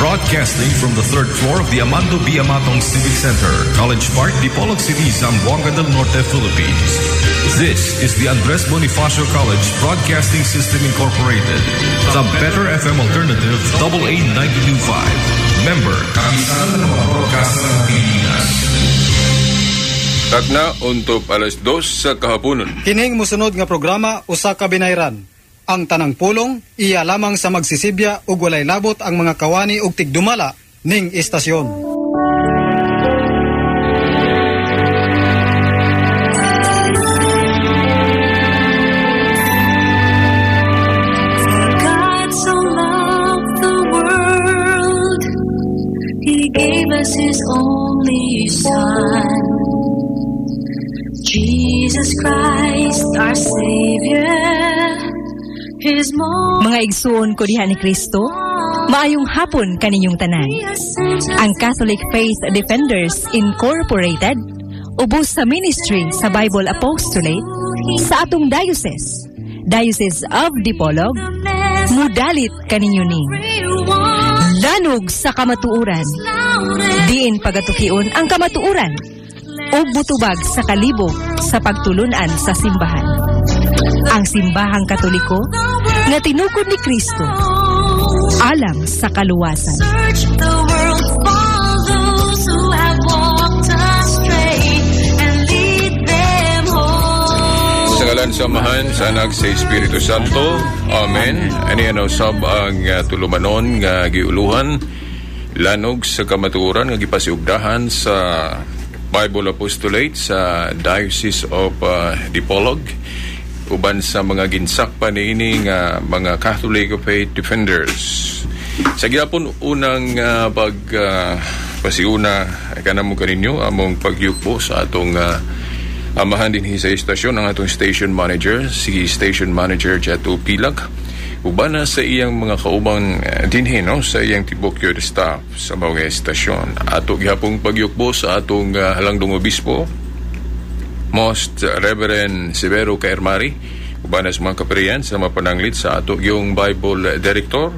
Broadcasting from the third floor of the Amando B. Amatong Civic Center, College Park, Dipolog City, Zamboanga del Norte, Philippines. This is the Andres Bonifacio College Broadcasting System Incorporated, the Better FM Alternative, AA 925. Member, Kapisanan ng mga Broadcaster ng Pilipinas. Takna untuk 2:00 sa kahaponon. Kining musunod nga programa usa ka binayran. Ang tanang pulong iya lamang sa magsisibya ug walay labot ang mga kawani ug tigdumala ning istasyon. For God so loved the world, He gave us His only Son, Jesus Christ, our Savior. His most Mga igsuon ko diha ni Kristo, maayong hapon kaninyong tanan. Ang Catholic Faith Defenders Incorporated ubos sa ministry sa Bible Apostolate sa atong diocese, Diocese of Dipolog, mudalit kaninyo ning Lanog sa Kamatuoran. Diin pagatukion ang kamatuoran ug mutubag sa kalibog sa pagtulunan sa simbahan. Ang simbahang Katoliko nga tinukod ni Kristo alang sa kaluwasan. Search the world for those who have walked astray and lead them home. Sa ngalan sa Amahan, sa Anak, sa Espiritu Santo. Amen. Ani ano sab ang tulumanon nga giuluhan Lanog sa Kamatuoran nga gipasiugdahan sa Bible Apostolate sa Diocese of Dipolog uban sa mga ginsakpa niini nga mga Catholic Faith Defenders. Sa gihapon unang pag pasiuna kanamo kaninyo among pagyukbo sa atong amahan dinhi sa istasyon, ang atong station manager, si Station Manager Jeto Pilag, uban na sa iyang mga kauban dinhi, no, sa iyang tibok yun staff sa mga istasyon. Ato gihapong pagyukbo sa atong halangdong obispo, Most Reverend Severo Kaermari, uban na sa mga kaparian sa mapananglit sa ato yung Bible Director,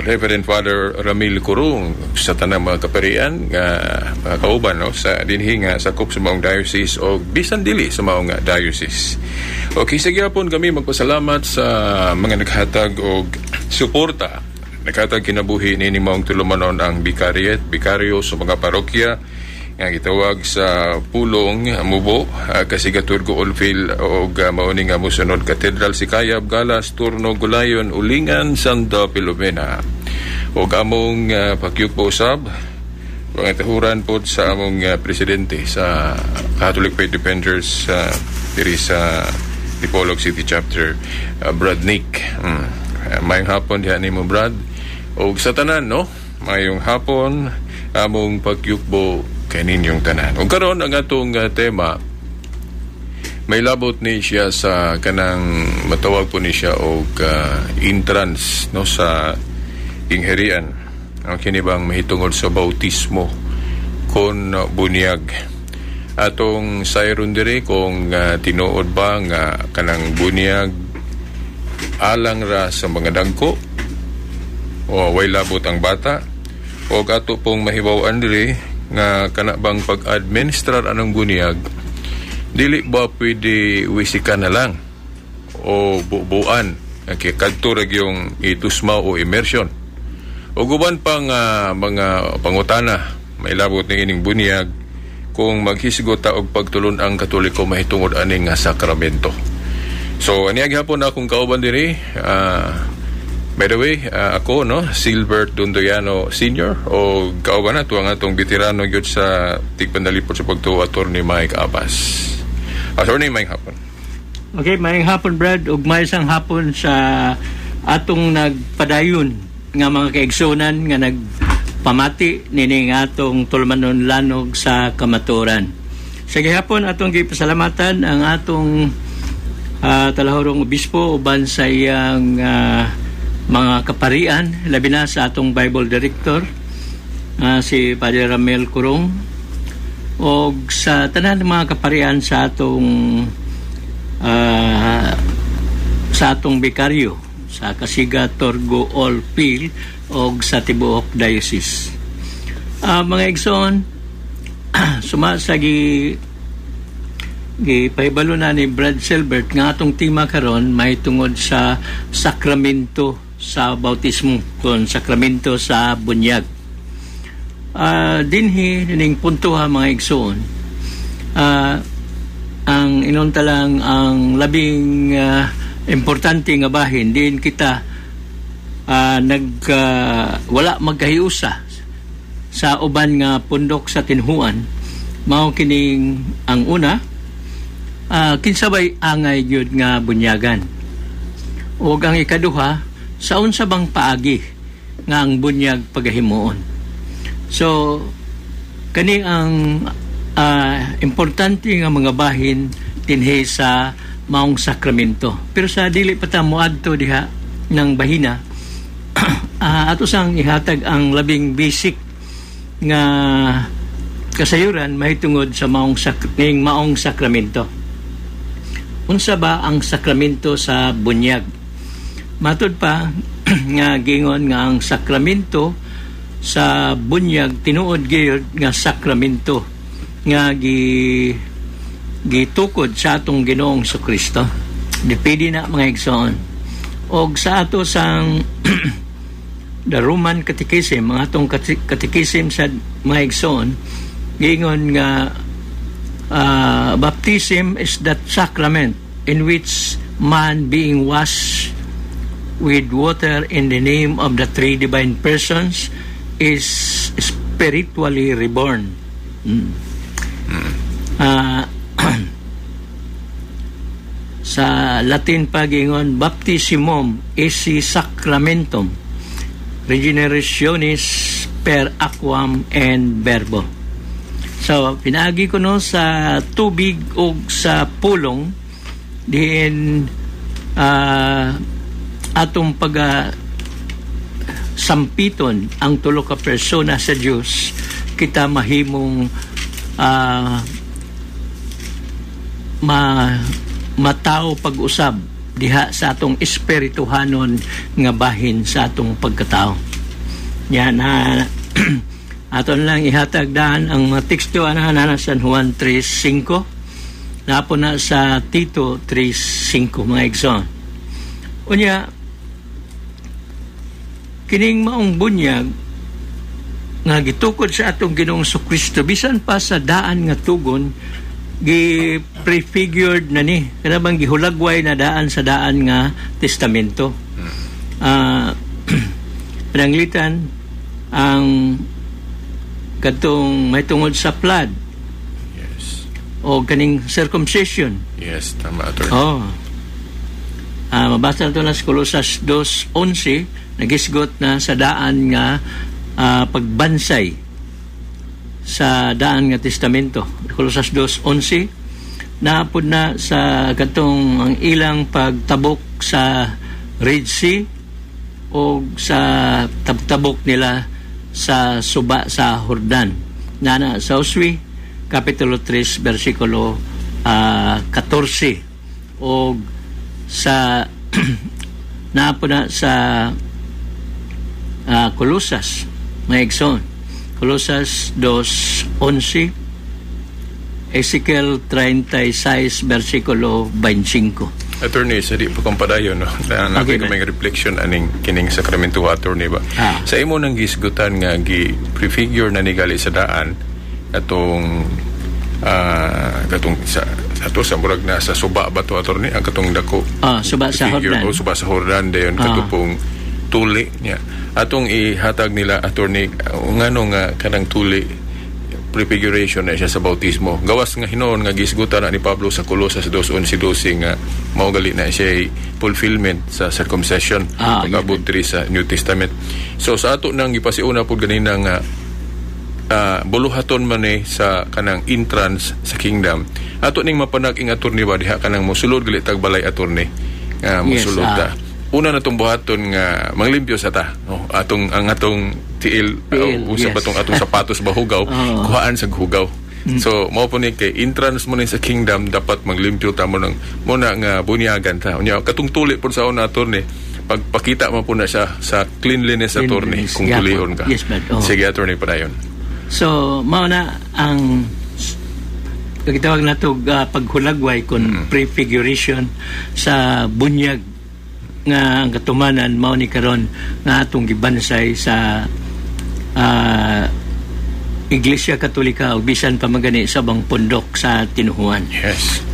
Reverend Father Ramil Curung, sa tanang mga kaparian nga mga kauban, no, sa dinhi nga sakop sa maong diocese o bisan dili sa maong diocese. Okay, sa gihapon kami magpasalamat sa mga naghatag og suporta, naghatag kinabuhi niini maong tulumanon, ang bikariet, bikaryo sa mga parokya nga gitawag sa Pulong Mubo, Kasigaturgo, Olfil og mao ni nga mosunod Cathedral Sikayab, Galas, Turno, Gulayon, Ulingan, Santa Filomena. Og among pagyugpo usab mga tahuran pod sa among presidente sa Catholic Faith Defenders diri sa Dipolog City Chapter, Brad Nick. Mayong hapon diha nimo, Brad. Og sa tanan, no, mayong hapon among pagyugbo kaninyong tanan. Ug karon ang atong tema may labot ni siya sa kanang matawag po ni siya og entrance, no, sa ingherian. Ang kini bang mahitungod sa bautismo kon bunyag. Atong sayron diri kung tinuod ba nga kanang bunyag alang ra sa mga dagko o way labot ang bata, og ato pong mahibaw-an diri nga kana bang pag-administrar anong bunyag dili ba pwede wisika na lang o bubuan kay kadto ra gyung itusma o immersion. Ug uban pang mga pangutana may labot ni ining bunyag kung maghisgot ta og pagtulon ang Katoliko mahitungod ani nga sakramento. So ani gihapon akong kauban diri, by the way, ako, no, Silbert Dondoyano Sr. o kauban na to ang atong veterano gyud sa tigpandalipot sa pagtuo, Attorney Mike Abbas. Attorney Mike, hapon. Okay, maayong hapon, Brad, ug maayong hapon sa atong nagpadayon nga mga kaigsunan nga nagpamati nining atong tulumanon Lanog sa Kamatuoran. Sa gihapon atong gipasalamatan ang atong talahurong obispo uban sa iyang mga kaparian, labi na sa atong Bible Director si Padre Ramel Curong, og sa tanan ng mga kaparian sa atong bikaryo sa Kasiga, Torgo, All Pil og sa tibuok diocese. Mga igsoon, suma sa gipahibalo na ni Brad Silbert nga atong tema karon may tungod sa sakramento sa bautismo kon sakramento sa bunyag. Dinhi ning punto ha, mga igsoon. Ang inonta lang ang labing importante nga bahin din kita nag wala magkahiusa sa uban nga pundok sa tinhuan mao kining ang una, kinsa bay angay gyud nga bunyagan, ug ang ikaduha, sa unsa bang paagi nga ang bunyag pagahimuon. So kani ang importante nga mga bahin dinhi sa maong sakramento. Pero sa dili pa ta moadto diha ng bahina, ato sang ihatag ang labing basic nga kasayuran mahitungod sa ning maong sakramento. Unsa ba ang sakramento sa bunyag? Matud pa nga gingon nga ang sakramento sa bunyag tinuod gyud nga sakramento nga gitukod sa atong Ginoong Kristo. Depende na, mga igsoon. Og sa ato sang the Roman Catechism, ang atong catechism sa mga igsoon, giingon nga baptism is that sacrament in which man, being washed with water in the name of the three divine persons, is spiritually reborn. Sa Latin pa giingon, baptisimum esse sacramentum regenerationis per aquam and verbo. So, pinaagi ko no sa tubig o sa pulong diin atong pag sampiton ang tulo ka persona sa Dios, kita mahimong ma matao pag-usab diha sa atong espirituhanon nga bahin sa atong pagkatao. Yan na aton lang ihatag daan ang mga teksto ana na San Juan 3:5, napo na sa Tito 3:5, mga igsoon. Unya kining maong bunyag nga gitukod sa atong Ginoong Kristo, bisan pa sa daan nga tugon, gi prefigured na ni, kana bang gihulagway na daan sa daan nga testamento. Pananglitan ang kadtong may tungod sa flood o kaning circumcision. Yes, tama, attorney. Oh. Mabasa na ito na sa Colosas 2:11, nagisgot na sa daan nga pagbansay sa daan nga testamento. Colosas 2:11, naapod na sa katong ang ilang pagtabok sa Red Sea o sa tabtabok nila sa suba sa Jordan. Nana sa Josue Kapitulo 3 versikulo 14 o sa naapo na sa Colosas, mga igsoon. Colosas 2:11, Ezekiel 36 versikulo 25. Attorney, sa di pa kong padayon, no? Na, Okay, okay, may reflection aning kining sakramento, attorney ba? Ah. Sa imo nang gisgutan nga gi prefigure na ni gali sa daan atong katong sa ato sa murag na sa suba ba to, attorney, ang katong dako Suba sa figure, Jordan. O suba sa Jordan dayon, katupong tuli niya atong ihatag nila, attorney, ngano nga kanang tuli prefiguration na siya sa bautismo, gawas nga hinuon nga gisgutan na ni Pablo sa Colosas 2:11-12 nga mao gali na siya fulfillment sa circumcision pag-abot diri sa New Testament? So sa ato nang gipasiuna pud ganina nga buluhaton man ni sa kanang entrance sa kingdom, ato ning mapanag-ing, attorney ba, diha kanang mosulod gali tag balay, attorney, nga mosulod ta, una na tong buhaton nga manglimpyo sa ta, no? Atong ang atong tiil, Tiil, unsa ba tong atong sapatos ba, hugaw, kuhaan sa hugaw. So mao po ni kay entrance mo ni sa kingdom, dapat maglimpyo ta mo ng mo na nga bunyagan ta. Unya katong tuli pod sa una, attorney, Pagpakita man po na siya sa cleanliness, attorney, Cleanliness, kung yeah. tulion ka. Yes, Brad. Oo. Sige, attorney, padayon. So, mao na ang gitawag nato paghulagway kon prefiguration sa bunyag nga ang katumanan mao ni karon nga atong gibansay sa Iglesia Katolika ug bisan pa magani sa ubang pundok sa tinuhuan.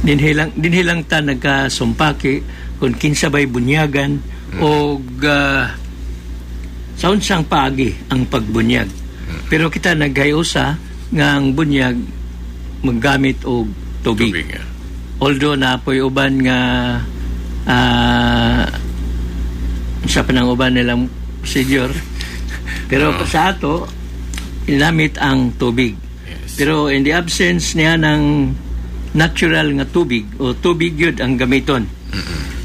Dinhi lang ta nagkasumpaki kung kinsa bay bunyagan og sa unsang paagi ang pagbunyag. Pero kita naghayosa nga ang bunyag maggamit og tubig. Tubig, yeah. Although naa poy uban nga sa panang uban nilang procedure, pero sa ato inamit ang tubig. Pero in the absence niya ng natural nga tubig o tubig yun ang gamiton.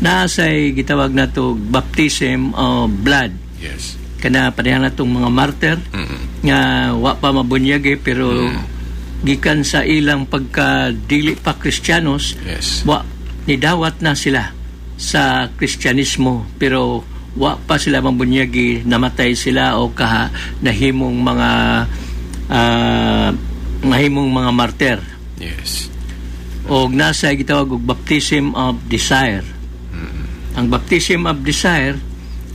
Naa say gitawag nato baptism of blood. Kana pareha natong mga martyr nga wa pa mabunyag eh, pero gikan sa ilang pagka dili pa Kristiyanos, wa nidawat na sila sa Kristyanismo, pero wa pa sila mabunyagi, namatay sila o kaha nahimong mga martyr. Og nasa gitawag og baptism of desire. Ang baptism of desire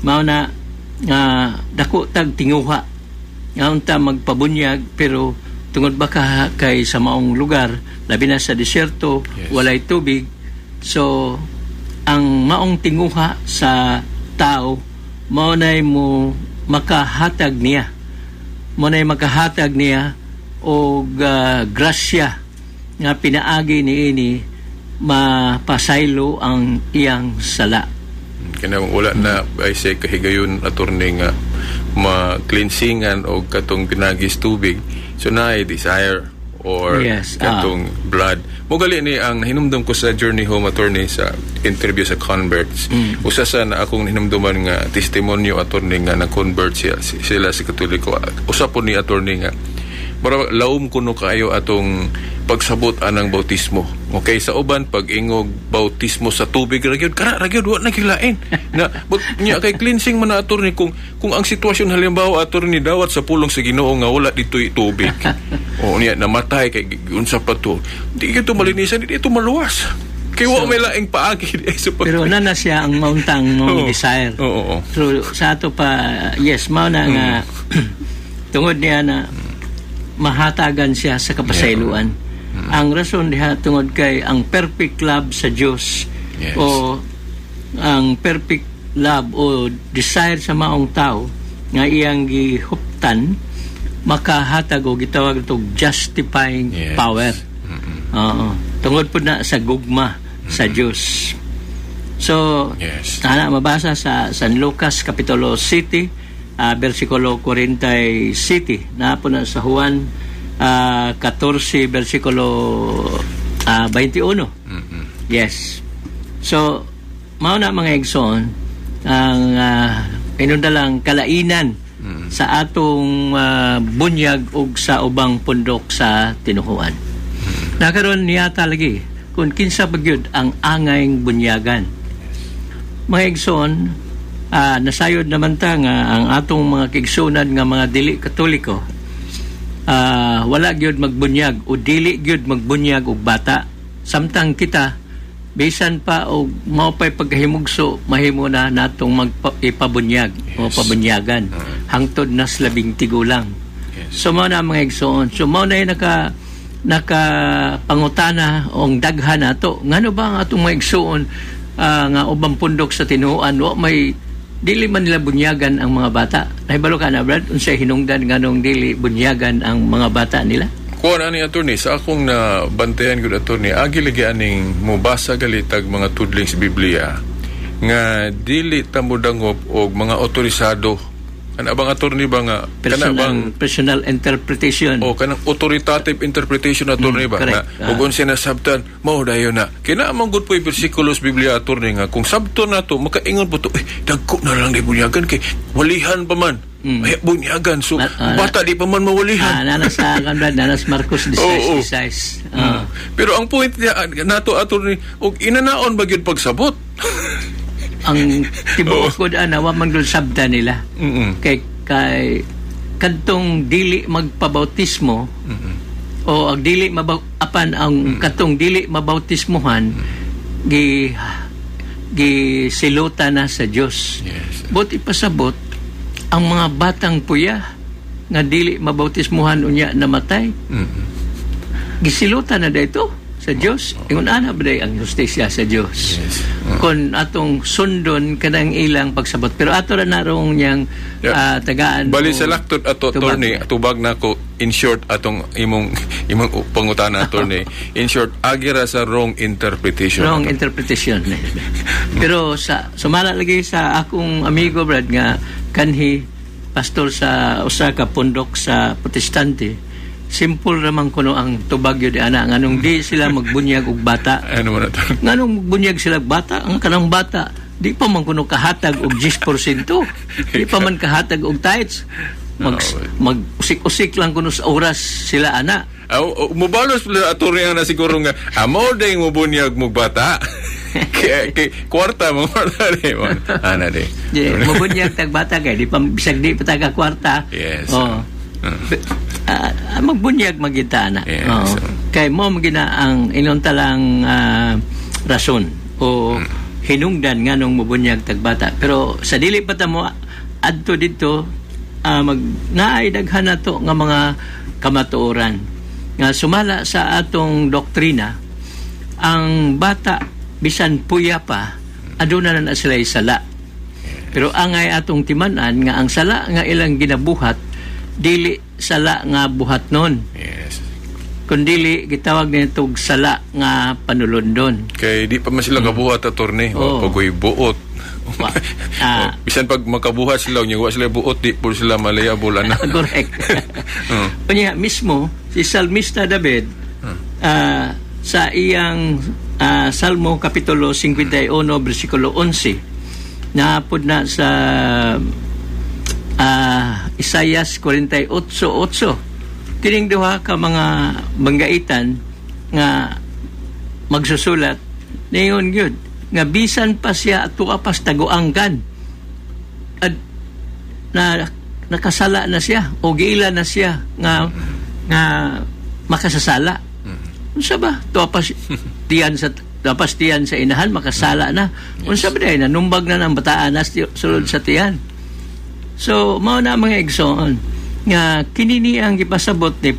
mao na nga dako tag tinguha nga unta magpabunyag, pero tungod ba ka kay sa maong lugar, labi na sa disyerto, walay tubig, so ang maong tinguha sa tao mao nay mo makahatag niya, mao nay makahatag niya og grasya nga pinaagi niini mapasaylo ang iyang sala. Kanang wala na ay say kahigayon, attorney, nga ma-cleansingan og katong pinagis tubig, so naay desire or katong blood mo. Gali ni ang hinumdum ko sa journey home, attorney, sa interview sa converts. Usa sa na akong hinumduman nga testimonyo, attorney, nga na-convert sila sa Katoliko, usa po ni, attorney, nga mura laom kuno kaayo atong pagsabot anang bautismo. Okay, sa uban pag ingog bautismo sa tubig ra gyud, kana ra gyud, wa na kilain. Na but nya kay cleansing man na, attorney, kung ang sitwasyon halimbawa, attorney, dawat sa pulong sa Ginoo nga wala dito'y tubig. O niya namatay kay unsa pa to. Di gyud to malinisan, di to maluwas. Kay wa may laing paagi di sa pag Pero na siya ang mauntang mong desire. Oo, oo. So sa ato pa, yes, mao na nga tungod niya na mahatagan siya sa kapasayloan. Ang rason diha tungod kay ang perfect love sa Dios o ang perfect love o desire sa maong tao nga iyang gihuptan makahatag og gitawag og justifying power. Oo. Tungod po na sa gugma sa Dios. So, ana mabasa sa San Lucas Kapitulo 7, versikulo 47, naa po na sa Juan 14 versikulo 21. Yes. So, mao na, mga igsoon, ang inundalang kalainan sa atong bunyag ug sa ubang pundok sa tinuhuan. Nakaron niya lagi kung kinsa ba gyud ang angay bunyagan. Mga igsoon, nasayod naman ta nga ang atong mga kaigsunan nga mga dili Katoliko, wala gyud magbunyag o dili gyud magbunyag og bata. Samtang kita, bisan pa og mao pay pagkahimugso, mahimo na natong ipabunyag o pabunyagan hangtod nas 10 tigulang. So mao na, mga igsoon. So mao na yung naka pangutana og daghan nato. Ngano ba ang atong mga igsoon nga ubang pundok sa tinuan wa may dili man nila bunyagan ang mga bata? Nahibalo ka na, Brad, unsay hinungdan nganong dili bunyagan ang mga bata nila? Kuha na ni, attorney, sa akong na bantayan gud, attorney, agi lagi aning mubasa galitag mga tudling sa Biblia nga dili ta modangop og mga otorisado. Kana bang, attorney, ba nga kana Personal, bang personal interpretation. O kanang authoritative interpretation, attorney, ba Correct. na ug unsa nasabtan mao dayon na kina man gud po'y bersikulos Biblia, attorney, nga kung sabton nato makaingon po to, eh, dagko na lang di bunyagan kay walihan pa man. Ay, bunyagan, so bata di pa man mawalihan. Nana sa kan, Brad, nanas Marcos 16, 16. Pero ang point niya nato, attorney, og inanaon ba gyud pagsabot? Ang tibuok ko ana wa man gud sabta nila. Kay kay kadtong dili magpabautismo o ang dili mabaw apan ang katong dili mabautismohan gi gi siluta na sa Dios. Buot ipasabot, ang mga batang puya nga dili mabautismuhan unya namatay, gisilutan na dito sa Dios. Ingon ana ba day ang hustisya sa Dios? Yes. Kung atong sundon kanang ilang pagsabot. Pero ato ra narong niyang tagaan. Bali og sa laktod ato, tubag. Attorney, tubag nako in short atong imong imong pangutana, attorney. In short, agi ra sa wrong interpretation. Wrong interpretation. Pero sa sumala lagi sa akong amigo, Brad, nga kanhi pastor sa usa ka pundok sa Protestante, simple raman kuno ang tubag yun ana, nganong di sila magbunyag og bata. Ano man ato? Nganong magbunyag sila og bata? Ang kanang bata di pa man kuno kahatag og 10%, di pa man kahatag og tithes, mag mag usik-usik lang kuno sa oras sila ana. Aw, oh, mubalos pala, attorney, ang na siguro nga amo ding mobunyag mo bata. Kay kay kwarta mo kwarta di mo. Ana di. Di, mabunyag tag bata kay di pa bisag di pa taga kwarta. Oh. Magbunyag magita na. Oo. Kay mo magina ang inon talang rason o hinungdan nganong mobunyag tag bata. Pero sa dili pa ta mo adto didto, mag naay daghan nato nga mga kamatuoran nga sumala sa atong doktrina, ang bata bisan puya pa aduna na na sila sala. Pero angay atong timan-an nga ang sala nga ilang ginabuhat dili sala nga buhat nun. Kundili gitawag nito og sala nga panulundon. Kay di pa man sila kabuhat, attorney. Oo. Pagoy buot. Ah. Oh, bisan pag makabuhat sila unya wa sila buot, di po sila malayable ana. Correct. Unya mismo si Salmista David sa iyang Salmo kapitulo 51 bersikulo 11, naapod na sa Isayas 48:8, kining duha ka mga banggaitan nga magsusulat niyon gyud nga bisan pa siya atua pas taguangkan ad, na nakasala na siya o giila na siya nga nga makasasala. Unsa ba? Tuwa pa tiyan sa tapas tiyan sa inahan makasala na. Unsa ba day nanumbag na ng bataan na sulod sa tiyan. So mao na, mga igsoon, nga kinini ang gipasabot ni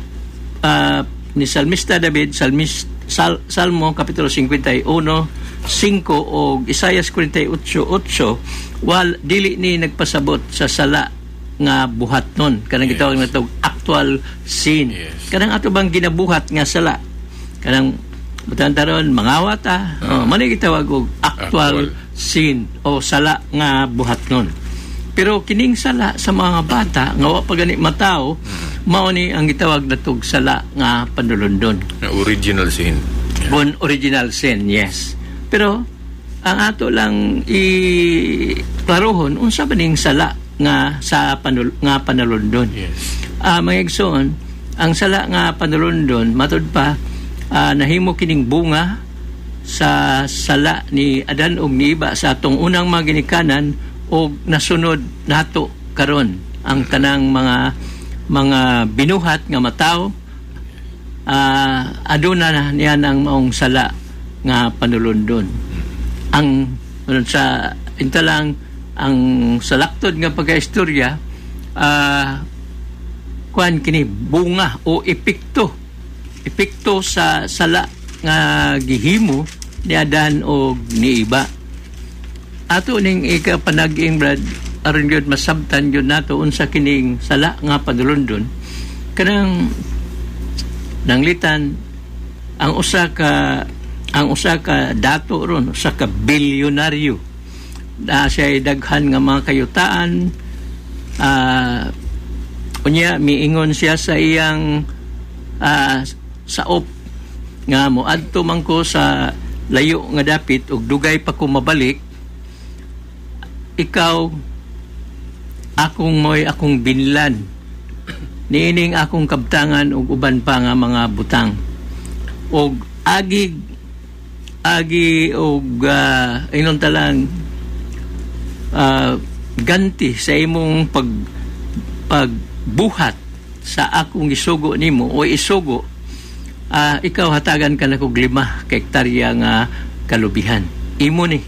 ni Salmista David, Salmo kapitulo 51 5 o Isayas 48:8, wal dili ni nagpasabot sa sala nga buhat nun kanang gitawag na tawag actual sin, kanang ato bang ginabuhat nga sala, kanang butan taron mangawat ah, oh, man gitawag og actual, Actual. sin o sala nga buhat nun. Pero kining sala sa mga bata nga wa pa gani mataw, mao ni ang gitawag natog sala nga panulundon. Original sin. Bon, original sin, yes. Pero ang ato lang i klarohon unsa ba ning sala nga sa nga panulundon. Mga igsoon, ang sala nga panulundon matud pa nahimo kining bunga sa sala ni Adan ug ni Iba sa atong unang mga ginikanan og nasunod nato karon ang tanang mga mga binuhat nga matawo, aduna na niya ang maong sala nga panulundon. Ang sa intalang ang salaktod nga pagkaistorya, kuan kini bunga o epekto epekto sa sala nga gihimo ni Adan og ni Iba. Ato ning ikapanag-ing, Brad, aron gyud masabtan gyud nato unsa kining sala nga panulundon. Kanang nanglitan ang usa ka dato ron, usa ka bilyonaryo na siya ay daghan nga mga kayutaan, unya miingon siya sa iyang saop nga moadto man ko sa layo nga dapit ug dugay pa ko mabalik, ikaw akong moy akong binlan niining akong kabtangan ug uban pa nga mga butang, og agi agi og inon talang ganti sa imong pagbuhat sa akong isugo nimo o isugo, ikaw hatagan ka nako 5 ka hektarya nga kalubihan, imo ni.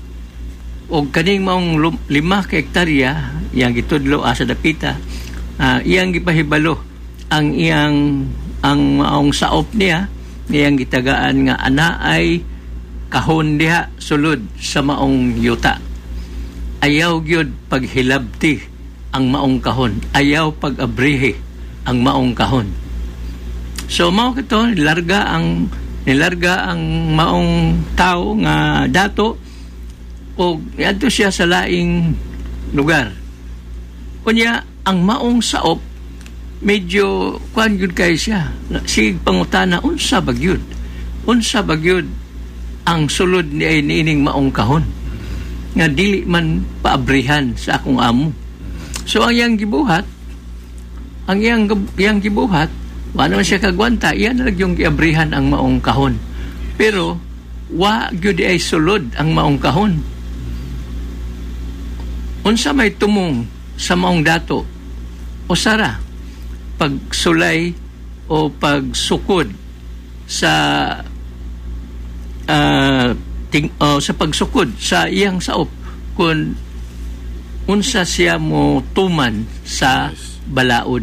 Og kaning maong 5 ka hektarya iyang gitudlo asa dapita, iyang gipahibalo ang iyang ang maong saop niya, iyang gitagaan nga ana ay kahon diha sulod sa maong yuta. Ayaw gyud paghilabti ang maong kahon, ayaw pag-abrihi ang maong kahon. So mao kito, nilarga ang maong tao nga dato og niadto siya sa laing lugar. Unya ang maong saop medyo kuan gyud kay siya, sige pangutana, unsa ba gyud ang sulod ni ay niining maong kahon nga dili man paabrihan sa akong amo? So ang iyang gibuhat, wa naman siya kagwanta, iya na lang yung giabrihan ang maong kahon, pero wa gyud ay sulod ang maong kahon. Unsa may tumong sa maong dato? Usara pagsulay o pagsukod sa sa pagsukod sa iyang saop kung unsa siya mo tuman sa balaod.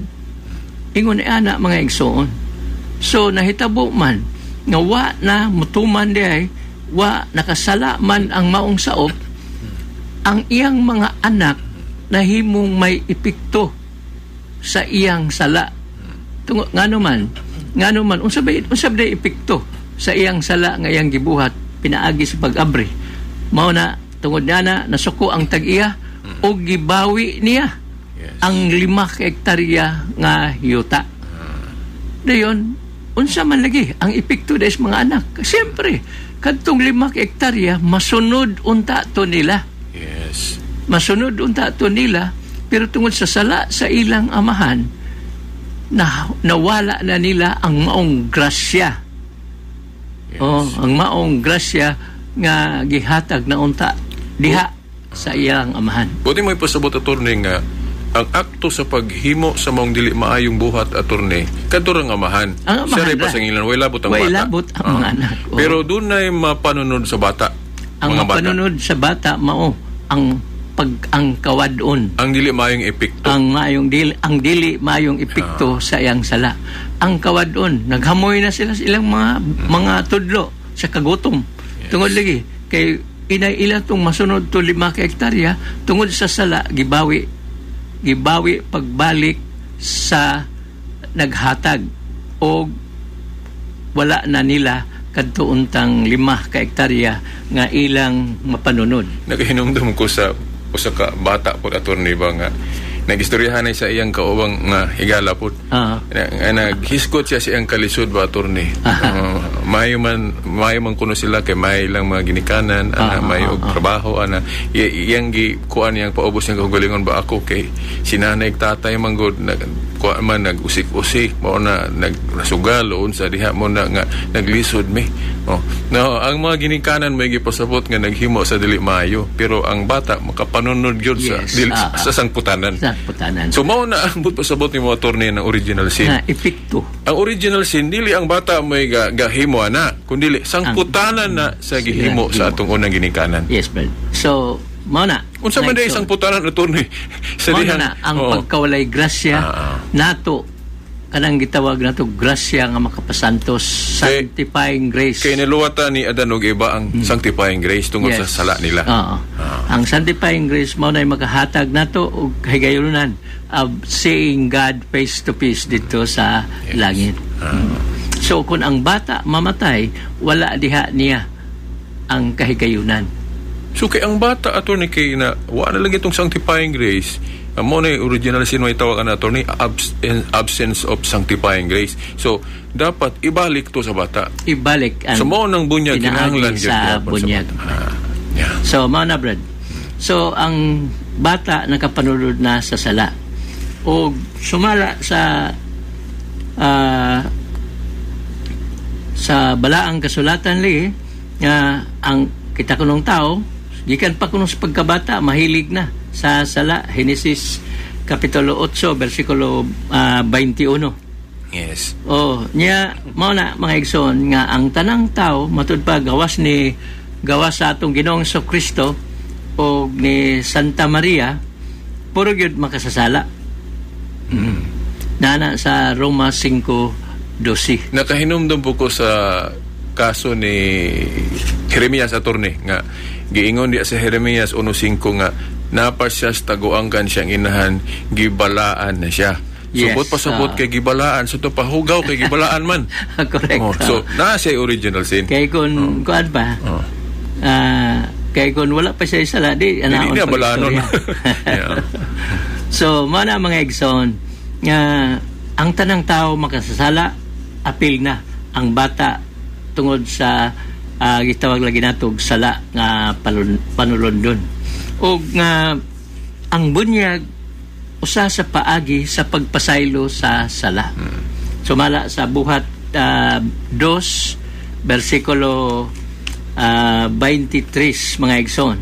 Ingon ni ana, mga igsoon. So nahitabo man nga wa na mutuman diay, wa nakasala man ang maong saop, ang iyang mga anak nahimong may epekto sa iyang sala. Tungo ngano man unsa ba epekto sa iyang sala nga iyang gibuhat pinaagi sa pag-abri? Mao na tungod niya na nasuko ang tag-iya og gibawi niya ang 5 ka hektarya nga yuta. Dayon, unsa man lagi ang epekto sa mga anak? Siyempre, kadtong 5 ka hektarya masunod unta to nila. Masunod unta to nila, pero tungod sa sala sa ilang amahan, na nawala na nila ang maong grasya. Oh, ang maong grasya nga gihatag na unta diha sa iyang amahan. Buti mo ipasabot, attorney, nga ang akto sa paghimo sa maong dili maayong buhat, attorney, kadto ang amahan. Ang amahan Siya rin ra. Pasangilan, way labot ang Way bata. labot ang mga anak. Oo. Pero dunay mapanunod sa bata. Ang mga bata. mapanunod sa bata mao ang pag ang kawadon. Ang dili maayong epekto. Ang dili maayong epekto sa iyang sala. Ang kawadon, naghamoy na sila sa ilang mga tudlo sa kagutom. Tungod lagi kay inay ila tong masunod to 5 ka hektarya, tungod sa sala gibawi gibawi pagbalik sa naghatag og wala na nila kadto untang 5 ka hektarya nga ilang mapanunod. Nakahinumdum ko sa usa ka bata po, attorney, ba nga nagistoryahan ay sa iyang kaubang nga higala po. Na, naghisgot siya sa iyang kalisod ba, attorney. Maayo man kuno sila kay may ilang mga ginikanan, ana, may og trabaho ana. Iyang gi kuan iyang paubos niyang kaugalingon ba, ako kay si nanay ug tatay man gud nag kuan man, nag-usik-usik, mao na nagnasugal o unsa diha mo na nga naglisod mi. Oh. No, ang mga ginikanan may gipasabot nga naghimo sa dili maayo, pero ang bata makapanunod gyud sa dili, sa sangputanan. Sa putanan. So mao na ang but pasabot ni mo, attorney, ng original sin. Na epekto. Ang original sin, dili ang bata may gahimo ana, kundi sangputanan na sa gihimo sa atong unang ginikanan. Yes, Brad. So, mao na. Unsa man day sangputanan, attorney? Sa Mao dihang na ang pagkawalay grasya nato, kanang gitawag nato grasya nga makapasantos, sanctifying grace. Kay niluwatan ni Adan ug Eva ang sanctifying grace tungod sa sala nila. Oo. Ang sanctifying grace mao na makahatag nato og kahigayunan of seeing God face to face dito sa langit. So kung ang bata mamatay, wala diha niya ang kahigayunan. So kay ang bata, attorney, kay na wa na lang itong sanctifying grace. Mo na yung original sin may tawag na, attorney, absence of sanctifying grace. So dapat ibalik to sa bata. Ibalik ang So mao nang bunyag pinaagi kinahanglan gyud sa gihapon sa bunyag. bata. Yeah. So, mao na, Brad. So, ang bata nakapanulod na sa sala. O sumala sa balaang kasulatan li nga ang kita kunong tao gikan pa kuno sa pagkabata mahilig na sa sala. Henesis Kapitulo 8, versikulo 21. Yes. Oh, nya mao na, mga igsoon, nga ang tanang tao matud pa gawas ni gawas sa atong Ginoong Kristo o ni Santa Maria, puro gyud makasasala. Nana sa Roma 5:12. Nakahinumdum po ko sa kaso ni Jeremias, attorney, nga giingon diya sa Jeremias 1:5 nga napa siya sa taguang kan siyang inahan, gibalaan na siya. Yes, Subot pasabot kay gibalaan, so to pahugaw kay gibalaan man. Correct. Oh, so naa siya original sin. Kay kung kuan pa, kay kung wala pa siya sala, di Dili anaon niya pag balaanon. istorya. So, mana, mga igsoon, nga ang tanang tao makasasala, apil na ang bata tungod sa gitawag lagi nato og sala nga panulondon. Og nga ang bunyag usa sa paagi sa pagpasaylo sa sala. Sumala sa Buhat 2 versikulo 23, mga igsoon.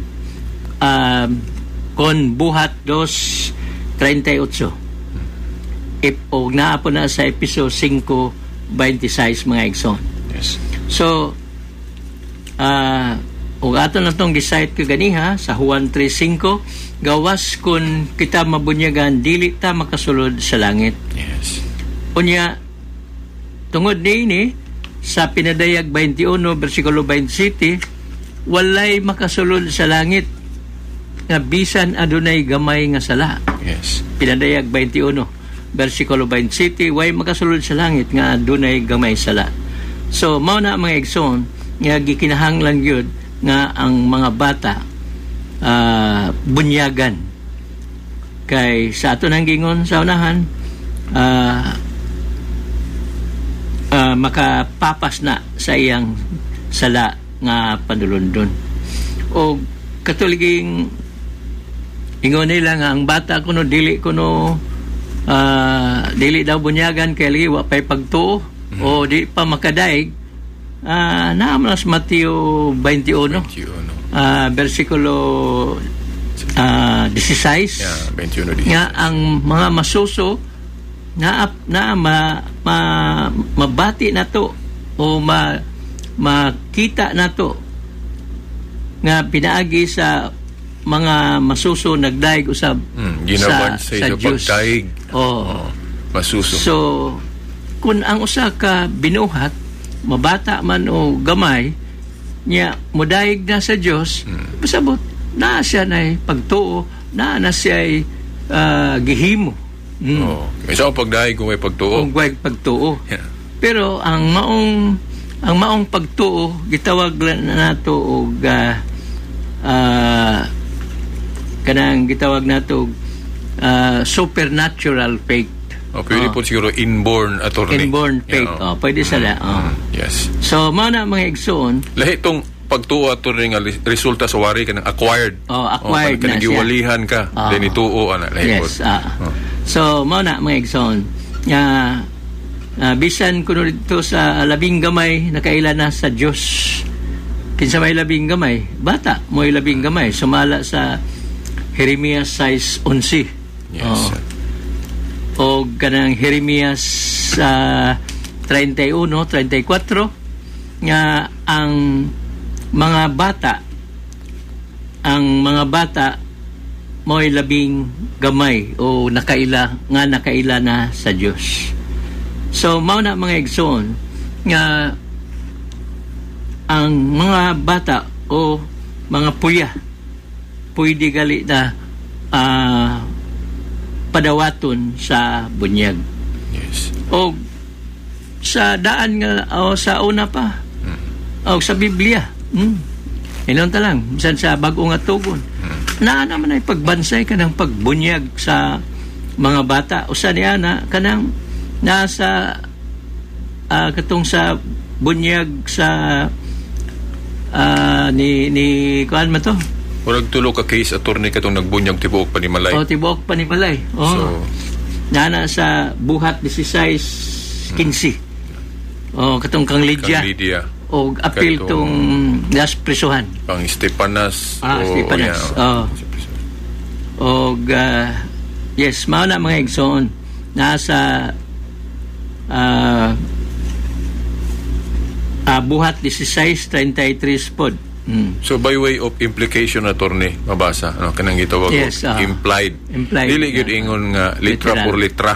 Kon Buhat 2:38. If og naa po na sa Episo 5:26, mga igsoon. So ug ato na tong gi-cite ko ganiha sa Juan 3:5, gawas kun kita mabunyagan, dili ta makasulod sa langit. Unya tungod niini sa Pinadayag 21 versikulo 27, walay makasulod sa langit nga bisan adunay gamay nga sala. Pinadayag 21 versikulo 27, way makasulod sa langit nga adunay gamay sala. So mao na, mga igsoon, nga gikinahanglan gyud nga ang mga bata bunyagan, kay sa ato nang gingon sa unahan, makapapas na sa iyang sala nga panulundon. O katuliging ingon nila nga ang bata kuno dili kuno dili daw bunyagan kay lagi wa pay pagtuo o di pa makadaig, naa man sa Mateo 21 21. Versikulo 16 Yeah, 21 nga ang mga masuso na na ma, ma, mabati nato o makita nato nga pinaagi sa mga masuso nagdaig usab Ginabansay sa Diyos. pagdaig. Oh. Oh, masuso. So kung ang usa ka binuhat, mabata man o gamay niya, modaig na sa Dios, pasabot na siya na pagtuo na na siya ay gihimo. Oh. Sa pagdaig kung may pagtuo. Kung way pagtuo. Yeah. Pero ang maong pagtuo gitawag na nato og kanang gitawag nato og supernatural faith. Oh, pwede po siguro inborn, attorney. Inborn faith. Yeah. Oh, pwede sila. Oh. Yes. So mao na, mga igsoon, Lahi tong pagtuo, attorney, nga resulta sa wari kanang acquired. Oh, acquired oh, kanang na siya. giwalihan ka. Ah. Then ituo ana lahi Yes. pod. Ah. Oh. So mao na, mga igsoon, nga bisan kuno dito sa labing gamay nakaila na sa Dios. Kinsa may labing gamay? Bata mo'y labing gamay sumala sa Jeremias 6:11. Yes. Oh. O kanang Jeremias 31:34 nga ang mga bata mo'y labing gamay o nakaila nga nakaila na sa Dios. So mao na, mga igsoon, nga ang mga bata o mga puya pwede gali na padawaton sa bunyag. Yes. O sa daan nga o sa una pa o sa Biblia. Inon ta lang bisan sa bag-o nga tugon. Naa naman ay pagbansay kanang pagbunyag sa mga bata. Usa niya na kanang nasa katong sa bunyag sa ni ni kuan man to? Murag tulo ka case, attorney, katong nagbunyag tibuok panimalay. O tibuok panimalay. Oh. So Nana sa Buhat 16:15. Oh, katong kang Lydia. Kang Lydia. O apil Katong- tong last prisuhan. Kang Stepanas. Ah, Stepanas. Yeah. Oh. Og yes, mao na, mga igsoon, nasa Buhat 16:33 pod. So by way of implication, attorney, mabasa ano kanang gitawag og implied. Implied, Dili gyud ingon nga litra Literal. Por litra.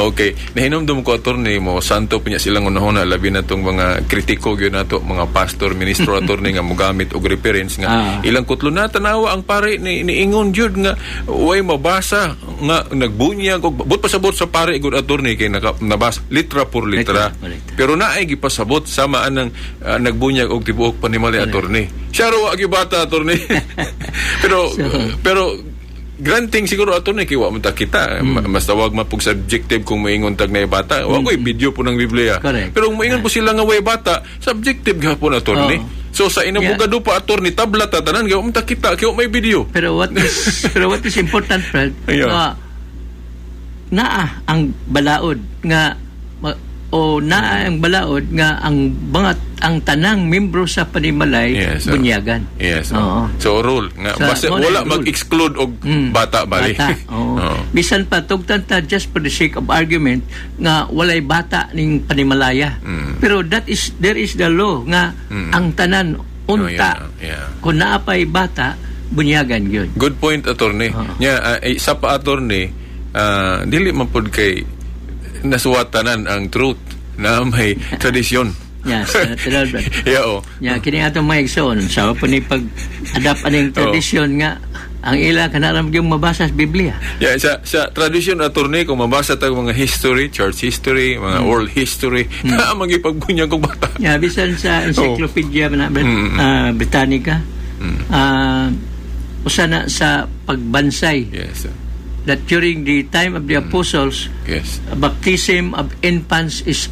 Okay, nahinumdum ko, attorney, mo santo pa niya silang unahon labi na tong mga kritiko gyud nato, mga pastor, ministro, attorney, nga mogamit og reference nga ilang kutlo na tanawa ang pare ni niingon jud nga way mabasa nga nagbunyag og but pasabot sa pare gud, attorney, kay naka, nabasa litra por litra. Litra por litra. Pero naay gipasabot sama anang nagbunyag og tibuok panimalay, attorney. Siya ra wa bata, attorney. Pero pero granting siguro, attorney, kay wa man ta kita. Mas tawag man pug subjective kung moingon tag na bata. Wa koy video po ng Biblia. Pero kung moingon po sila nga way bata, subjective gihapon, attorney. So sa inabogado pa, attorney, tabla ta tanan kay wa man ta kita kay wa may video. Pero what is important, Fred, nga naa ang balaod nga o naa ang balaod nga ang mga ang tanang membro sa panimalay bunyagan. Yes. Oo. So rule nga basta Mo na wala yung rule. mag-exclude og bata bali. Bata, oo. Bisan pa tugtan ta, just for the sake of argument, nga walay bata ning panimalaya. Pero that is there is the law nga ang tanan unta kung naa pa'y bata, bunyagan gyud. Good point, attorney. Nya, isa pa, attorney, dili man pud kay nasuwatanan ang truth na may tradisyon. Yes, tinuod, Brad. Yeah, oh. Ya, kini atong mga igsoon, sa po ni pag adapt aning tradisyon nga ang ila kanaram yung mabasa sa Biblia. Yeah, sa tradisyon, attorney, kung mabasa tag mga history, church history, mga world history, na magipagbunyag og bata. Ya, bisan sa Encyclopedia na Britannica, usa na sa pagbansay that during the time of the apostles, baptism of infants is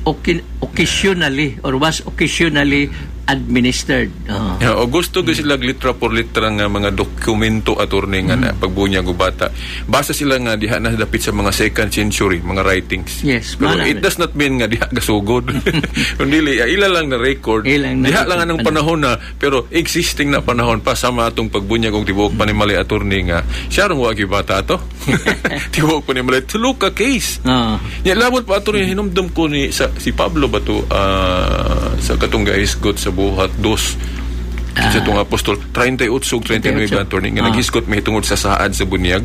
occasionally or was occasionally administered. Oo. Yeah, o gusto mm. sila litra por litra nga mga dokumento, attorney, nga na pagbunyag og bata. Basta sila nga diha na dapit sa mga second century mga writings. Pero Mana it does not mean nga diha gasugod. Kung dili, ila lang na record. Ilang na diha record lang anong pa na. panahon na pero existing na panahon pa sama atong pagbunyag og tibuok panimalay, attorney, nga siya rong wa bata to. Tibuok panimalay tulo ka case. Ya, labot pa, attorney, hinumdum ko ni sa si Pablo ba to, sa katong gahisgot sa Buhat dos sa itong apostol 38 ug 39, 38. attorney, nga naghisgot mahitungod sa saad sa bunyag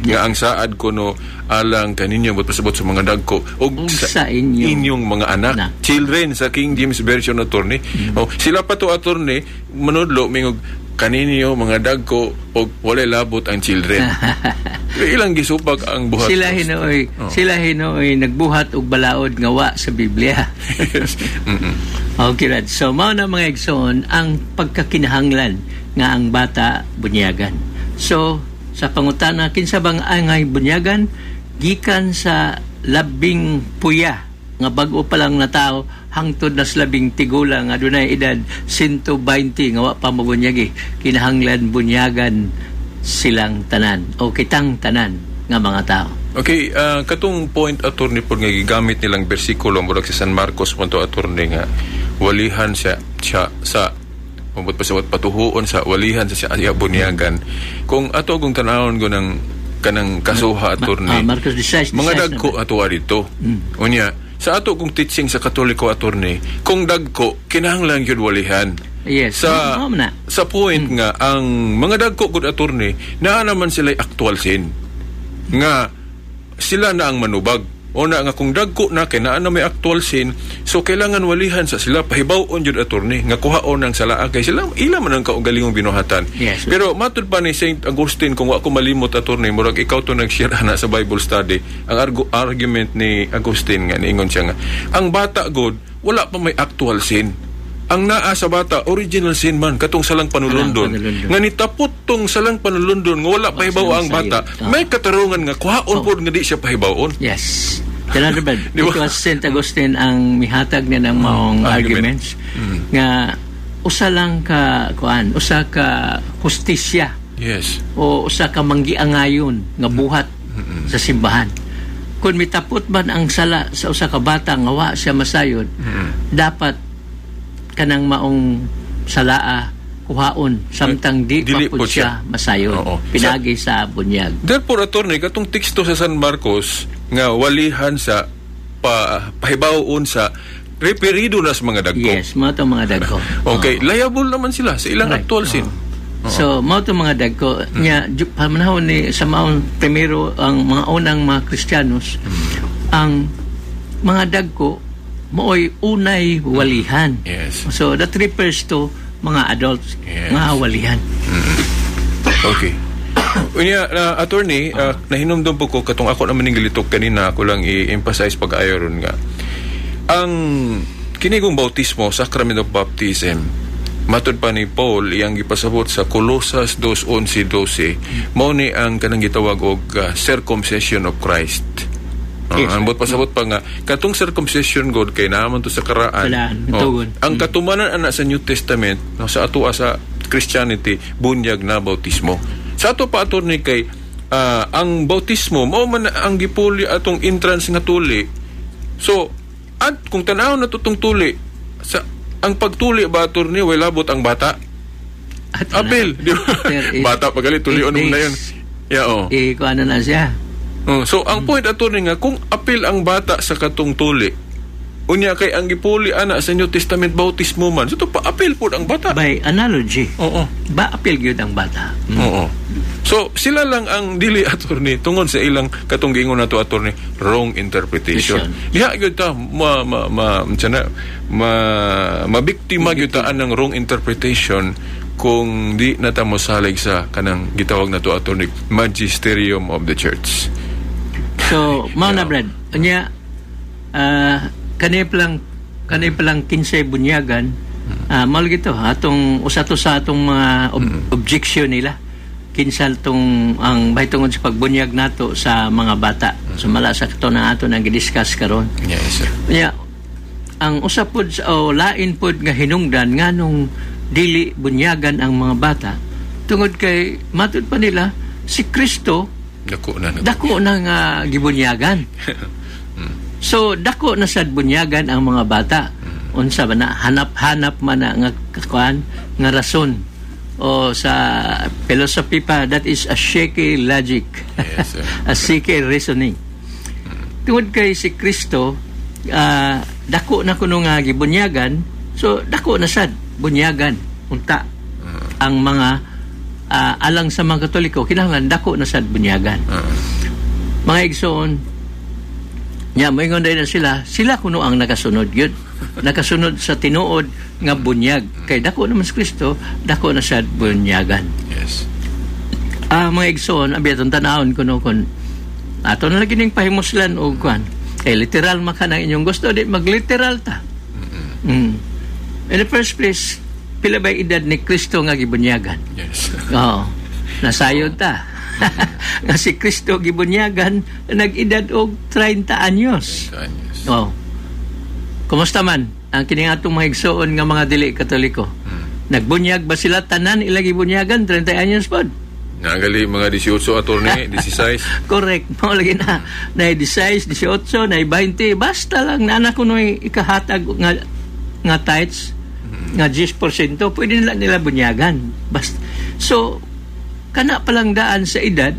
nga ang saad kuno alang kaninyo, but pasabot sa mga dagko ug Ug sa inyong inyong mga anak, anak. Children sa King James Version, attorney. Oh, sila pa to, attorney, manudlo mingog kaninyo mga dagko og walay labot ang children. Pero ilang gisupak ang Buhat Sila dos. hinuoy, sila hinuoy nagbuhat og balaod nga wa sa Biblia. Yes. Okay, Rad. So, mao na, mga igsoon, ang pagkakinahanglan nga ang bata bunyagan. So, sa pangutana, kinsa bang angay bunyagan? Gikan sa labing puya nga bag-o pa lang na tao hangtod na sa labing tigulang nga adunay edad 120 nga wa pa mabunyagi, kinahanglan bunyagan silang tanan o kitang tanan nga mga tao. Okay, katong point, attorney, po nga gigamit nilang bersikulo murag sa San Marcos man to, attorney, nga walihan siya siya sa mabot pasawat patuhuon sa walihan sa siya siya bunyagan. Kung ato kung tanawon ko ng kanang kasuha, attorney. Marcos 16, Mga 16 dagko ato dito. Unya, sa ato kung teaching sa Katoliko, attorney, kung dagko kinahanglan gyud walihan. Sa Mao man na. Sa point nga ang mga dagko gud, attorney, naa naman sila actual sin nga sila na ang manubag o na nga kung dagko na kay naa na may actual sin, so kailangan walihan sa sila, pahibaw-on jud, attorney, nga kuhaon ang salaa kay sila ila man ang kaugalingong binuhatan. Pero matud pa ni Saint Augustine, kung wa ko malimot, attorney, murag ikaw to nag-share ana sa Bible study, ang argument ni Augustine nga niingon siya nga ang bata god wala pa may actual sin. Ang naa sa bata original sin man, katong salang panulundon. Salang panulundon. Nga nitapot tong salang panulundon nga wala pahibaw ang silang bata, sayod. May katarungan nga kuhaon pod nga di siya pahibawon. Yes. Ganun ba? Di ba? It was Saint Augustine ang mihatag niya ng maong argument. arguments nga usa lang ka kuan, usa ka hustisya o usa ka manggiangayon nga buhat sa simbahan. Kung mitapot man ang sala sa usa ka bata nga wa siya masayod, dapat kanang maong salaa kuhaon samtang di Dili pa pud pud siya. siya masayon pinaagi sa bunyag. Therefore, attorney, katong teksto sa San Marcos nga walihan sa pahibawon sa referido na sa mga dagko. Yes, mao to mga dagko. Okay, liable naman sila sa ilang actual sin. So, mao to mga dagko nya panahon ni sa maong primero, ang mga unang mga Kristiyanos, ang mga dagko maoy unay walihan. So that refers to mga adults nga walihan. Okay. Unya, na attorney, nahinumdum po ko katong ako naman ning gilitok kanina, ako lang i-emphasize pag-ayo ron nga. Ang kinigong bautismo, sacrament of baptism, matud pa ni Paul, iyang gipasabot sa Colosas 2:11-12, mao ni ang kanang gitawag og circumcision of Christ. Ang buot pasabot pa nga katong circumcision god kay naaman to sa karaan. Karaan, Oh, tugon. ang katumanan ana sa New Testament, no, sa ato sa Christianity, bunyag na bautismo. Sa ato pa, attorney, kay ang bautismo mao man ang gipuli atong entrance nga tuli. So at kung tan-awon na tong tuli sa ang pagtuli ba, attorney, way labot ang bata? At Apil, di ba? After Bata pa gali tulion mo na yun. 8 days. Yeah, oh. Eh, kung ano na siya. Oh, so ang point, attorney, nga kung apil ang bata sa katong tuli, unya kay ang gipuli ana sa New Testament bautismo man, so to pa apil pud ang bata. By analogy, ba apil gyud ang bata. Oo. So sila lang ang dili, attorney, tungod sa ilang katong giingon nato, attorney, wrong interpretation. Diha gyud ta ma ma ma unsa na, ma mabiktima gyud ta anang wrong interpretation kung di na ta mosalig sa kanang gitawag nato, attorney, magisterium of the church. So, mao na, Brad. Unya, kani pa lang 15 bunyagan, mao lagi to atong usa to sa atong mga objection nila. Kinsa tong ang tungod sa pagbunyag nato sa mga bata. Sumala sa kato na ato nang gidiscuss karon. Yes, sir. Unya, ang usa pod o lain pod nga hinungdan nganong dili bunyagan ang mga bata tungod kay matud pa nila si Kristo Dako na. Dako na nga gibunyagan. So dako na sad bunyagan ang mga bata. Unsa ba na, hanap-hanap man na nga kuan nga rason o sa philosophy pa, that is a shaky logic. Yes, sir. A shaky reasoning. Tungod kay si Kristo dako na kuno nga gibunyagan, so dako na sad bunyagan unta ang mga alang sa mga Katoliko, kinahanglan dako na sad bunyagan. Mga igsoon, nya moingon dahil na sila, sila kuno ang nakasunod yun. Nakasunod sa tinuod nga bunyag. Kay dako naman si Kristo, dako na sad bunyagan. Mga igsoon, abi atong tanawon kuno kun ato na lagi ning pahimuslan og kuan. Kay literal man ka ng inyong gusto, di magliteral ta. In the first place, pila ba edad ni Kristo nga gibunyagan? Oo. Nasayod ta nga si Kristo gibunyagan nag-edad og 30 anyos. Anyos. Oo. Kumusta man ang kining atong mga igsoon nga mga dili Katoliko? Nagbunyag ba sila tanan ila gibunyagan 30 anyos pod? Nagali mga 18, attorney, 16. Correct. Mao lagi na na 16, 18, na 20, basta lang na anak kuno ikahatag nga nga tithes nga 10%, pwede nila nila bunyagan. Basta so kana palang daan sa edad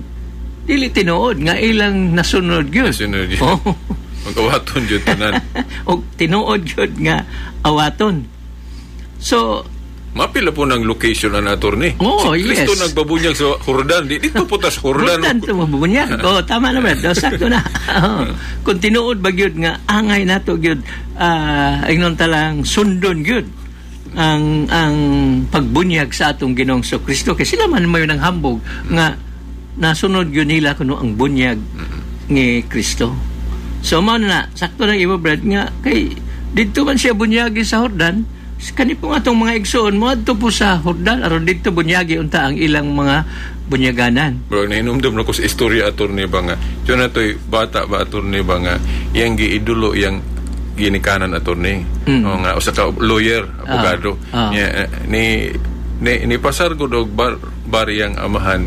dili tinuod nga ilang nasunod gyud. Nasunod gyud. Oo. Magawaton jud tanan. Og tinuod gyud nga awaton. So Mapila po ng location ang attorney. Oo, si Kristo yes. nagbabunyag sa Jordan. Di, dito po tas Jordan. Jordan to mabunyag. Oh, tama naman. Oh, sakto na. Oo. Kung tinuod ba gyud nga angay nato gyud ingnon ta lang sundon gyud ang pagbunyag sa atong Ginoong Kristo kay sila man mayo ng hambog nga nasunod gyud nila kuno ang bunyag ni Kristo. So mao na sakto na imo, Brad, nga kay didto man siya bunyagi sa Jordan, kani po atong mga igsoon moadto po sa Jordan aron didto bunyagi unta ang ilang mga bunyaganan. Bro, nahinumdum na ko sa istorya, attorney, ba nga. Diyan na to'y bata ba, attorney, ba nga iyang giidulo iyang ginikanan, attorney. O nga usa ka lawyer, abogado. Niya, ni pasar ko og bar iyang amahan,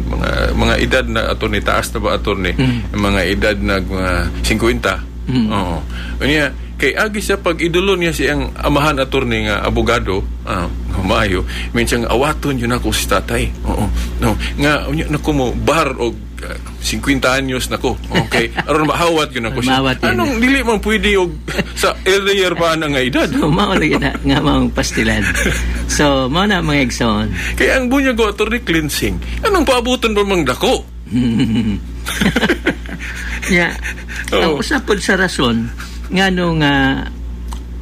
mga edad na, attorney, taas na ba, attorney, mga edad na mga 50. Oo. Unya kay agi sa pag-idulo niya siyang amahan, attorney, nga abogado, maayo, minsan awaton yun ako si tatay. Oo. No, nga unya nako mo bar og 50 anyos nako. Okay. Aron mahawat yun ako siya. Mahawat yun. Anong dili man pwede og sa earlier pa na nga edad? So, mao lagi na nga maong pastilan. So, mao na mga igsoon. Kaya ang bunyag ko, attorney, cleansing. Anong paabutan pa mang dako? Ya, ang Oo. usapod sa rason ngano nga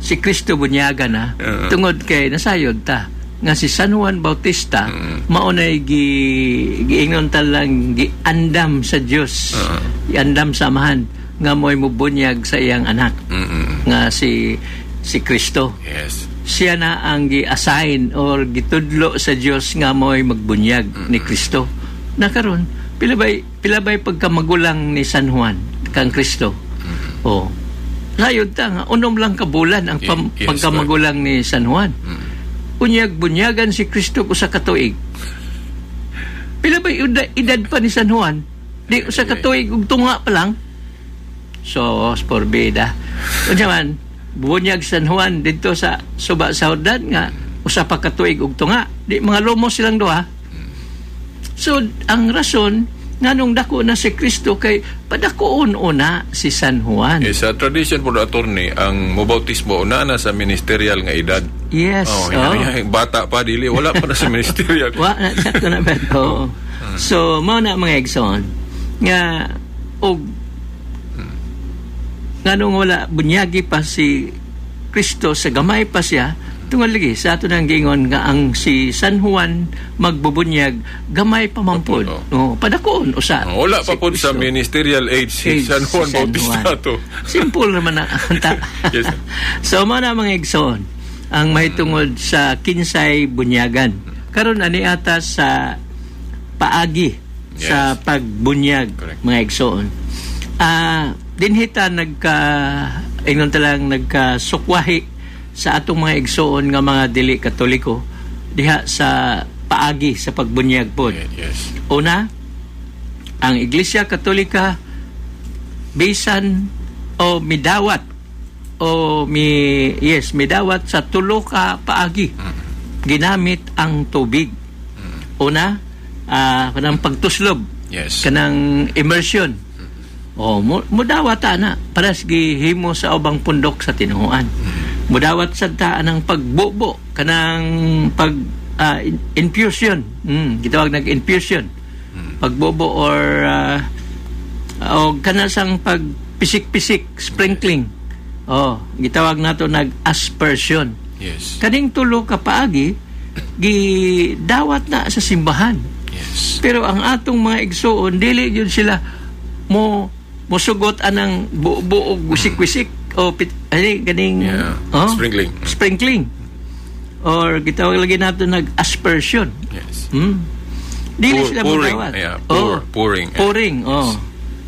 si Kristo bunyaga na tungod kay nasayod ta nga si San Juan Bautista maunay gi giingon ta lang giandam sa Dios, giandam sa Amahan nga mo'y mubunyag sa iyang anak nga si si Kristo. Siya na ang gi-assign or gitudlo sa Dios nga mo'y magbunyag ni Kristo. Na karon pila bay pagkamagulang ni San Juan kang Kristo? Oh. Layod ta nga unom lang ka bulan ang pagkamagulang ni San Juan. Unyag bunyagan si Kristo usa ka tuig. Pila bay edad pa ni San Juan? Di usa ka tuig ug tunga pa lang. So, porbida. Unya man, bunyag San Juan didto sa Suba sa Jordan nga usa pa ka tuig ug tunga. Di mga lomo silang duha. So, ang rason nganong dako na si Kristo kay padakoon una si San Juan. Eh, sa tradition po, attorney, ang mobautismo una na sa ministerial nga edad. Yes. Oh, Oh. bata pa dili wala pa na sa ministerial. Wa na sakto na ba to? So, mao na mga igsoon nga og nganong wala bunyagi pa si Kristo sa gamay pa siya, tungod lagi sa ato nang giingon nga ang si San Juan magbubunyag gamay pa man pod. Oh. Oh, padakoon usa. Oh, wala pa si po sa Kristo. ministerial age si Age, San Juan si San Bautista Juan. to. Simple naman na anta. Yes. So mao na mga igsoon ang mahitungod sa kinsay bunyagan. Karon ani ata sa paagi sa pagbunyag mga igsoon. Dinhita nagka ingon ta lang nagkasukwahi sa atong mga igsoon nga mga dili Katoliko diha sa paagi sa pagbunyag pod. Yes. Una, ang Iglesia Katolika bisan o midawat o mi yes midawat sa tulo ka paagi ginamit ang tubig. Una, kanang pagtuslob. Kanang immersion. O mudawat ana paras gihimo sa ubang pundok sa tinuoan. Mudawat sad ta anang pagbubo kanang pag infusion. Gitawag nag infusion. Pagbubo or o kanasang pagpisik-pisik, sprinkling. Oh, gitawag nato nag aspersion. Kaning tulo ka paagi gidawat na sa simbahan. Pero ang atong mga igsoon dili gyud sila mo mosugot anang buo og wisik-wisik o ganing oh, Sprinkling. Sprinkling. Or gitawag lagi nato nag aspersion. Dili sila Pouring. modawat. Yeah, Oh. pouring. Pouring, oh.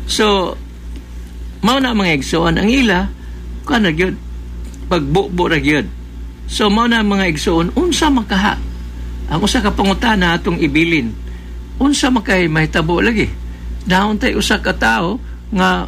So mao na mga igsoon ang ila kuan ra gyud pagbubo ra gyud. So mao na mga igsoon unsa makaha ang usa ka pangutana atong ibilin. Unsa makay mahitabo lagi? Naon tay usa ka tawo nga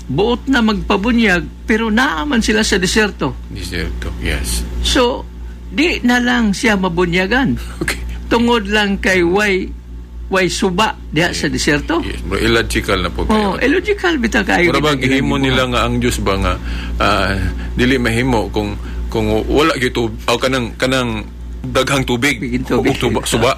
buot na magpabunyag pero naa man sila sa diserto. Diserto, yes. So di na lang siya mabunyagan. Okay. Tungod lang kay way suba diha sa diserto. Yes, bro, illogical na po kayo. Oh, illogical bitaw kayo. Mura ba gihimo nila nga ang Dios ba nga dili mahimo kung wala gyud o kanang daghang tubig, tubig. Ug suba.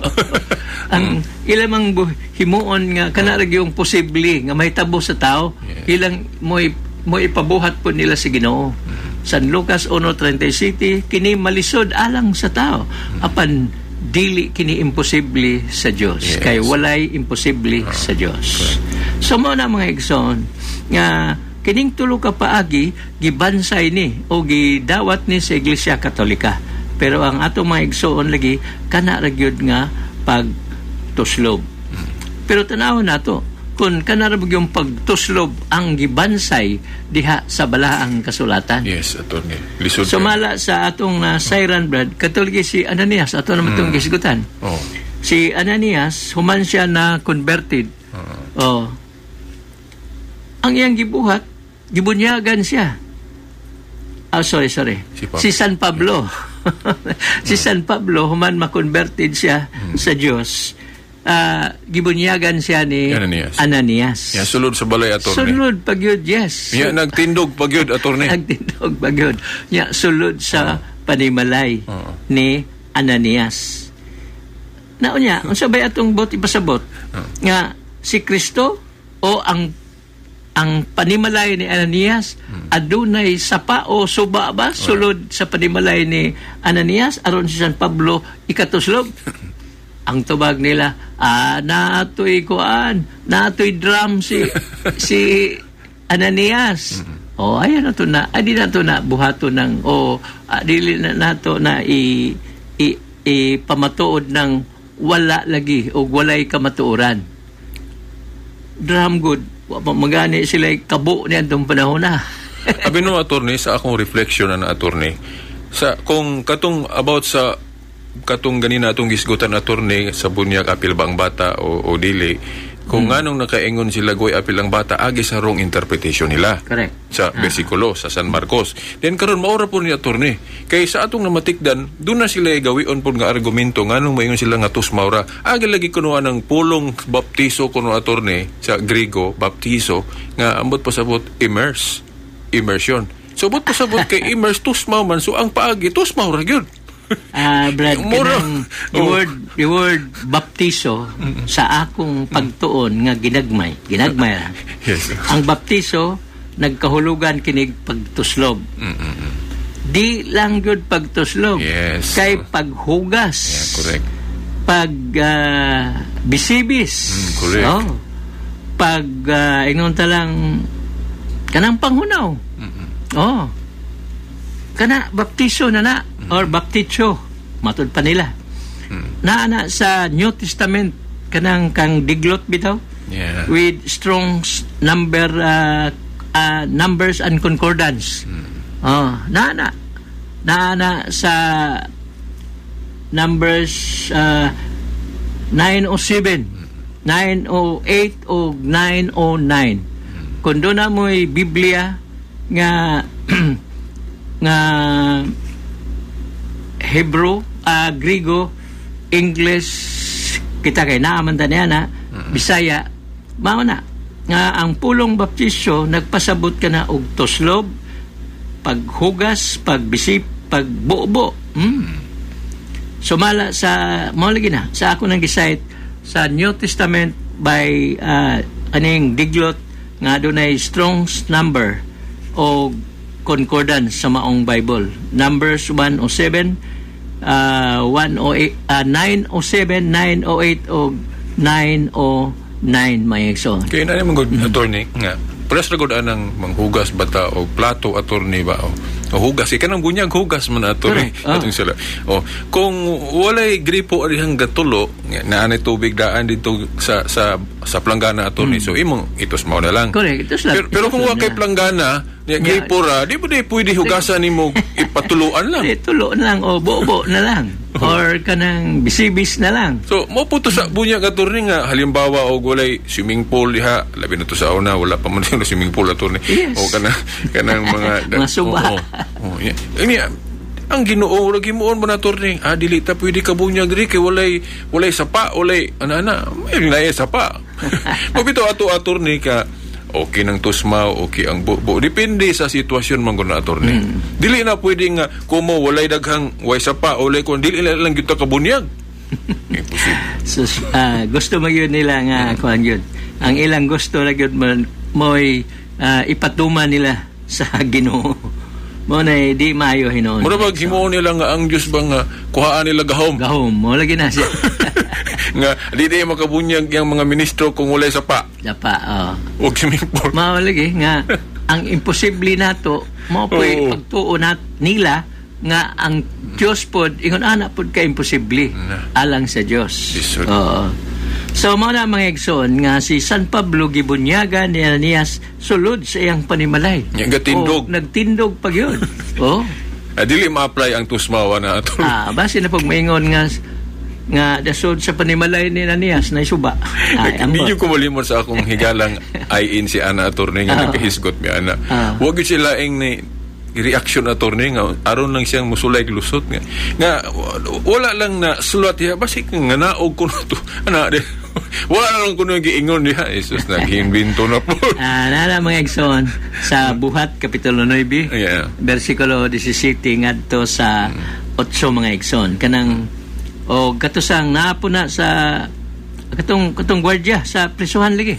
Ang ilang mang himuon nga kana ra gyud posible nga mahitabo sa tao, ilang mo ipabuhat po nila sa Ginoo. San Lucas 1:37 kini malisod alang sa tao apan dili kini imposible sa Dios. Kay walay imposible sa Dios. So mao na mga igsoon nga kining tulo ka paagi gibansay ni o gidawat ni sa Iglesia Katolika. Pero ang atong mga igsoon lagi kana ra gyud nga pagtuslob. Pero tan-awon nato kung kana ra yung pagtuslob ang gibansay diha sa balaang kasulatan. Yes, attorney. Lisod. Sumala sa atong Siren Brad, katuloy si Ananias, ato naman itong gisgutan. Oh. Si Ananias, human siya na converted. Oh. Ang iyang gibuhat, gibunyagan siya. Ah, sorry. Si Pablo. Si San Pablo. Si San Pablo, human makonverted siya sa Dios, gibunyagan siya ni Ananias. Ananias. Ya, sulod sa balay, attorney. Sulod pag yun, yes. Ya, nagtindog pag yun, attorney. Nagtindog pag yun. Ya, sulod sa panimalay ni Ananias. Naunya, unsa bay atong bot ipasabot? Nga si Kristo o ang panimalay ni Ananias adunay sapa o suba ba sulod sa panimalay ni Ananias aron si San Pablo ikatuslob? Ang tubag nila, naatoy kuan, naatoy drum si si Ananias. O ayan na to na, adi na to na buhato ng o dili na nato na i, i ipamatuod ng wala lagi o walay kamatuoran. Drum good. Wa pa magani sila kabo niya itong panahon na. Abi no, attorney, sa akong reflection na attorney, sa kung katong about sa katong ganina atong gisgutan, attorney, sa bunyag apil ba ang bata o dili, kung nganong nakaingon sila goy apil ang bata, agi sa wrong interpretation nila. Correct. Sa bersikulo sa San Marcos. Then karon maura po ni attorney. Kay sa atong namatikdan, doon na sila gawion po nga argumento nganong maingon sila nga tusmaw ra. Agi lagi kuno ang pulong baptiso kuno, attorney, sa Grigo baptiso nga ambot pasabot immerse, immersion. So ambot pasabot kay immerse tusmaw man, so ang paagi tusmaw ra gyud. Brad, Mura. kanang the word baptiso sa akong pagtuon nga ginagmay, ginagmay ra. Ang baptiso nagkahulugan kinig pagtuslob. Di lang gyud pagtuslob. Kay paghugas. Yeah, correct. Pag bisibis. Correct. Oh. Pag ingon ta lang kanang panghunaw. Oh. Kana baptiso na na or bapticho matud pa nila. Naa na sa New Testament kanang kang diglot bitaw with strong number numbers and concordance. Oh, naa na. Naa na sa Numbers 907, 908 o 909. Kung doon na mo'y Biblia nga nga Hebrew, Grigo, English, kita kay naaman ta niya na, Bisaya, mao na nga ang pulong baptisyo nagpasabot ka na og tuslob, paghugas, pagbisip, pagbubo. Sumala sa mao lagi na sa ako nang gisite sa New Testament by kaning diglot nga adunay Strong's number o concordance sa maong Bible. Numbers 107, 108, 907, 908 o 909, mga igsoon. Kaya na naman good, attorney, nga. Press ra gud anang manghugas bata o plato, attorney ba o. O hugas ika nang bunyag hugas man, attorney. Correct. Oh. Atong sila. O kung walay gripo arihang gatulo nga naa tubig daan dito sa planggana, attorney. So imong itos mao na lang. Correct. Itos lang. Pero kung Itos wa lang kay na. planggana, nya gripo ra, di ba di pwede hugasan nimo, ipatuluan lang? Di, tulo na lang o bubo na lang or kanang bisibis na lang. So, mo po to sa bunyag, attorney, nga halimbawa og walay swimming pool diha, labi na to sa una, wala pa man yung swimming pool, attorney. Yes. O kanang mga Mga suba. Oo. Oh, yeah. Ini ang Ginoo ra gimuon mo na, attorney. Ah, dili ta pwede ka bunyag diri kay walay sapa, walay ana-ana. May naay sapa. Mo bitaw ato, attorney, ka okay ng tusmaw, okay ang bubo. Depende sa sitwasyon man gud na, attorney. Dili na pwede nga kumo walay daghang way sapa, walay kun dili na lang gyud ta kabunyag. Imposible. So, gusto mo yun nila nga kuan yun. Ang ilang gusto ra gyud man mo'y ipatuma nila sa Ginoo. Mo na di maayo hinuon. Mura bag himuon nila nga ang Diyos ba nga kuhaan nila gahom? Gahom mo lagi na siya. Nga di di makabunyag yung mga ministro kung walay sapa. Dapa, oh. Og swimming pool. Mao lagi nga ang imposible nato mo po'y pagtuo nat nila nga ang Dios pod ingon ana pod ka imposible Na. alang sa Dios. Lisod. Oo. So mao na, mga igsoon, nga si San Pablo gibunyagan ni Ananias sulod sa iyang panimalay. Nya, gatindog. O, nagtindog pag yun. Oh. Ah, dili ma-apply ang tusmawa na ato. Ah, base na pag maingon nga nga dasod sa panimalay ni Ananias na isuba. Ay, Hindi ambot. ko malimot sa akong higalang ayin si Ana, attorney, nga nagkahisgot mi ana. Wag yun sila ing ni Reaction, attorney, nga aron lang siyang musulay lusot nga nga wala lang na sulat diha, basig nga naog kuno to ana di, wala na lang kuno giingon diha. Jesus, naghimbinto na po. Ah, nana, mga igsoon, sa Buhat kapitulo 9 versikulo 17 ngadto sa 8, mga igsoon, kanang o katusang naapo na sa katong katong gwardiya sa prisuhan lagi.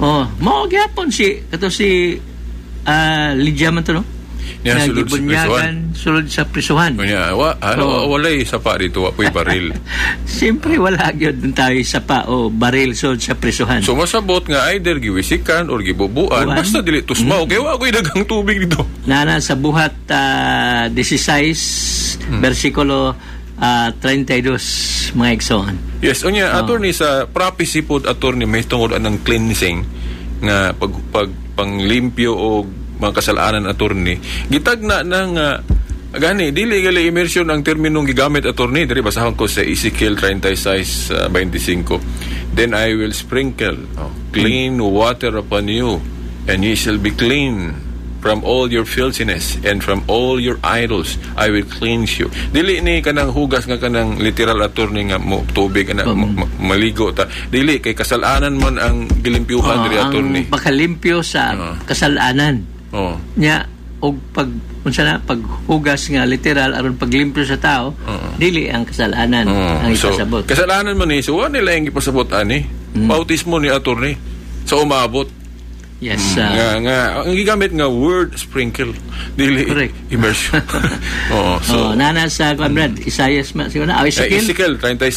Oh, mao gyapon si kato si Lydia man to, no? Yeah, nga sulod sa gibunyagan sulod sa prisuhan. Unya, wa ano, walay sapa dito, wa po'y baril. Siyempre wala gyud tayo sapa o baril sulod sa prisuhan. So masabot nga either giwisikan or gibubuan, Buan. Basta dili tusmaw kay wa ko'y daghang tubig dito. Nana sa Buhat 16 versikulo 32, mga igsoon. Yes, unya, attorney, sa prophecy pod, attorney, may tungod anang cleansing nga pag, pag panglimpyo o mga kasalanan, attorney. Gitagna na nga gani dili gali immersion ang terminong gigamit, attorney. Diri basahon ko sa Ezekiel 36:25. "Then I will sprinkle, oh, clean water upon you, and ye shall be clean. From all your filthiness and from all your idols I will cleanse you." Dili ni kanang hugas nga kanang literal, attorney, nga mo tubig ana maligo ta. Dili kay kasalanan man ang gilimpyuhan Oh, diri, ang attorney. pakalimpyo sa kasalanan. Nya og pag unsa na paghugas nga literal aron paglimpyo sa tao, dili ang kasalanan ang So, ipasabot. kasalanan man ni, so wa nila ang ipasabot ani. Bautismo ni, attorney. So umabot. Yes. Nga nga ang gigamit nga word, sprinkle, dili immersion. Oo, so Oh, nana sa kuan, Brad, Isaias ma siguro na, oh, Ezekiel. Ezekiel. Ezekiel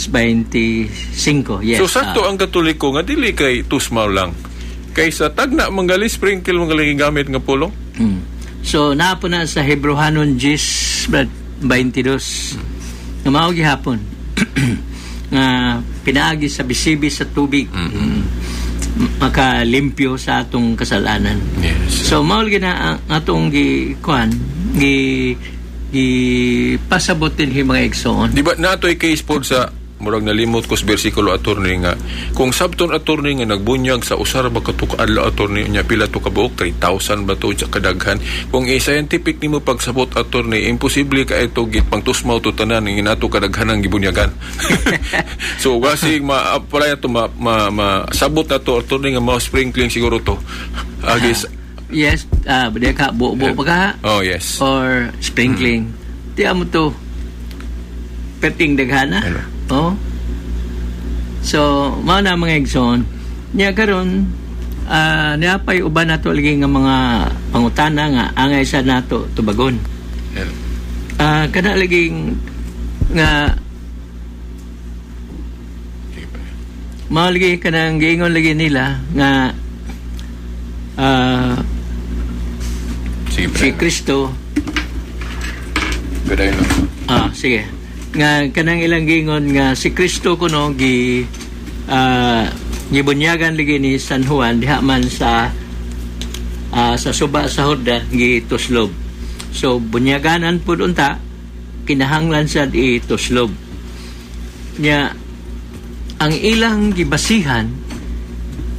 36:25. 36:25. Yes. So sakto ang Katoliko nga dili kay tusmaw lang. Kaysa tagna manggali sprinkle manggali gamit nga pulong. So naa po na sa Hebrohanon 10, Brad, 22. Nga mao gihapon nga pinaagi sa bisibi sa tubig makalimpyo sa atong kasalanan. So mao lagi na ang atong gi kuan gi gi pasabot dinhi, mga igsoon. Di ba natoy case pod sa murag nalimot ko sa bersikulo, attorney, nga kung sabton, attorney, nga nagbunyag sa usa ra ba ka adlaw, attorney, nya pila to kabuok, 3,000 ba to sa kadaghan? Kung i-scientific nimo pagsabot, attorney, imposible ka ito git pangtusmaw to tanan nga nato kadaghan ang gibunyagan. So basig ma pala to ma, ma, ma sabot na to, attorney, nga mao sprinkling siguro to agis. Yes, ah, ka buo-buo pa ka Oh, yes. or sprinkling. Di amo to perting daghana. Hello. Oh. So, mao na, mga igsoon. Nya karon niapay uban nato lagi nga mga pangutana nga angay sa nato tubagon. Hello. Kana laging nga Sige pa. Mao lagi kanang giingon lagi nila nga Sige pa. si Kristo. Padayon lang. Ah, sige. Nga kanang ilang giingon nga si Kristo kuno gi gibunyagan lagi ni San Juan diha man sa sa suba sa Jordan gituslob. So bunyaganan pud unta kinahanglan sad ituslob. Nya ang ilang gibasihan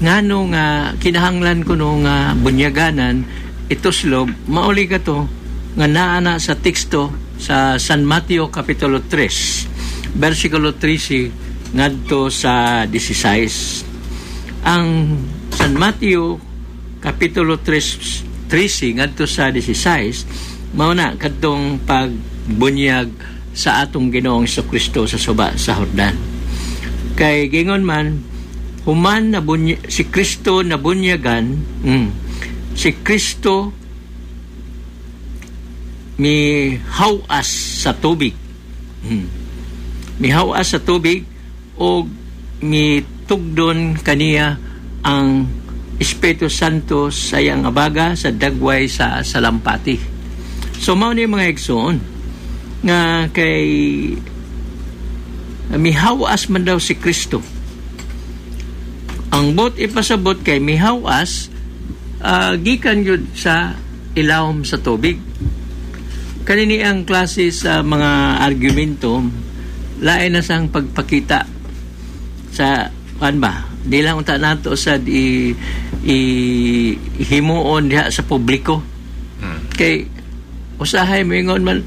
ngano nga kinahanglan kuno nga bunyaganan, ituslob, mauli ka to nga naa na sa teksto sa San Mateo kapitulo 3 versikulo 13 ngadto sa 16. Ang San Mateo kapitulo 3 13 ngadto sa 16 mao na kadtong pagbunyag sa atong Ginoong Kristo sa suba sa Jordan. Kay gingon man human na si Kristo nabunyagan, si Kristo mihawas sa tubig. Mihawas sa tubig o mitugdon kaniya ang Espiritu Santo sa iyang abaga sa dagway sa salampati. So mao ni, mga igsoon, nga kay mihawas man daw si Kristo. Ang bot ipasabot kay mihawas gikan gyud sa ilawom sa tubig. Kanini ang klase sa mga argumento, lain na sang pagpakita sa kan ba, di lang unta nato sa i himuon diha sa publiko. Kay usahay moingon man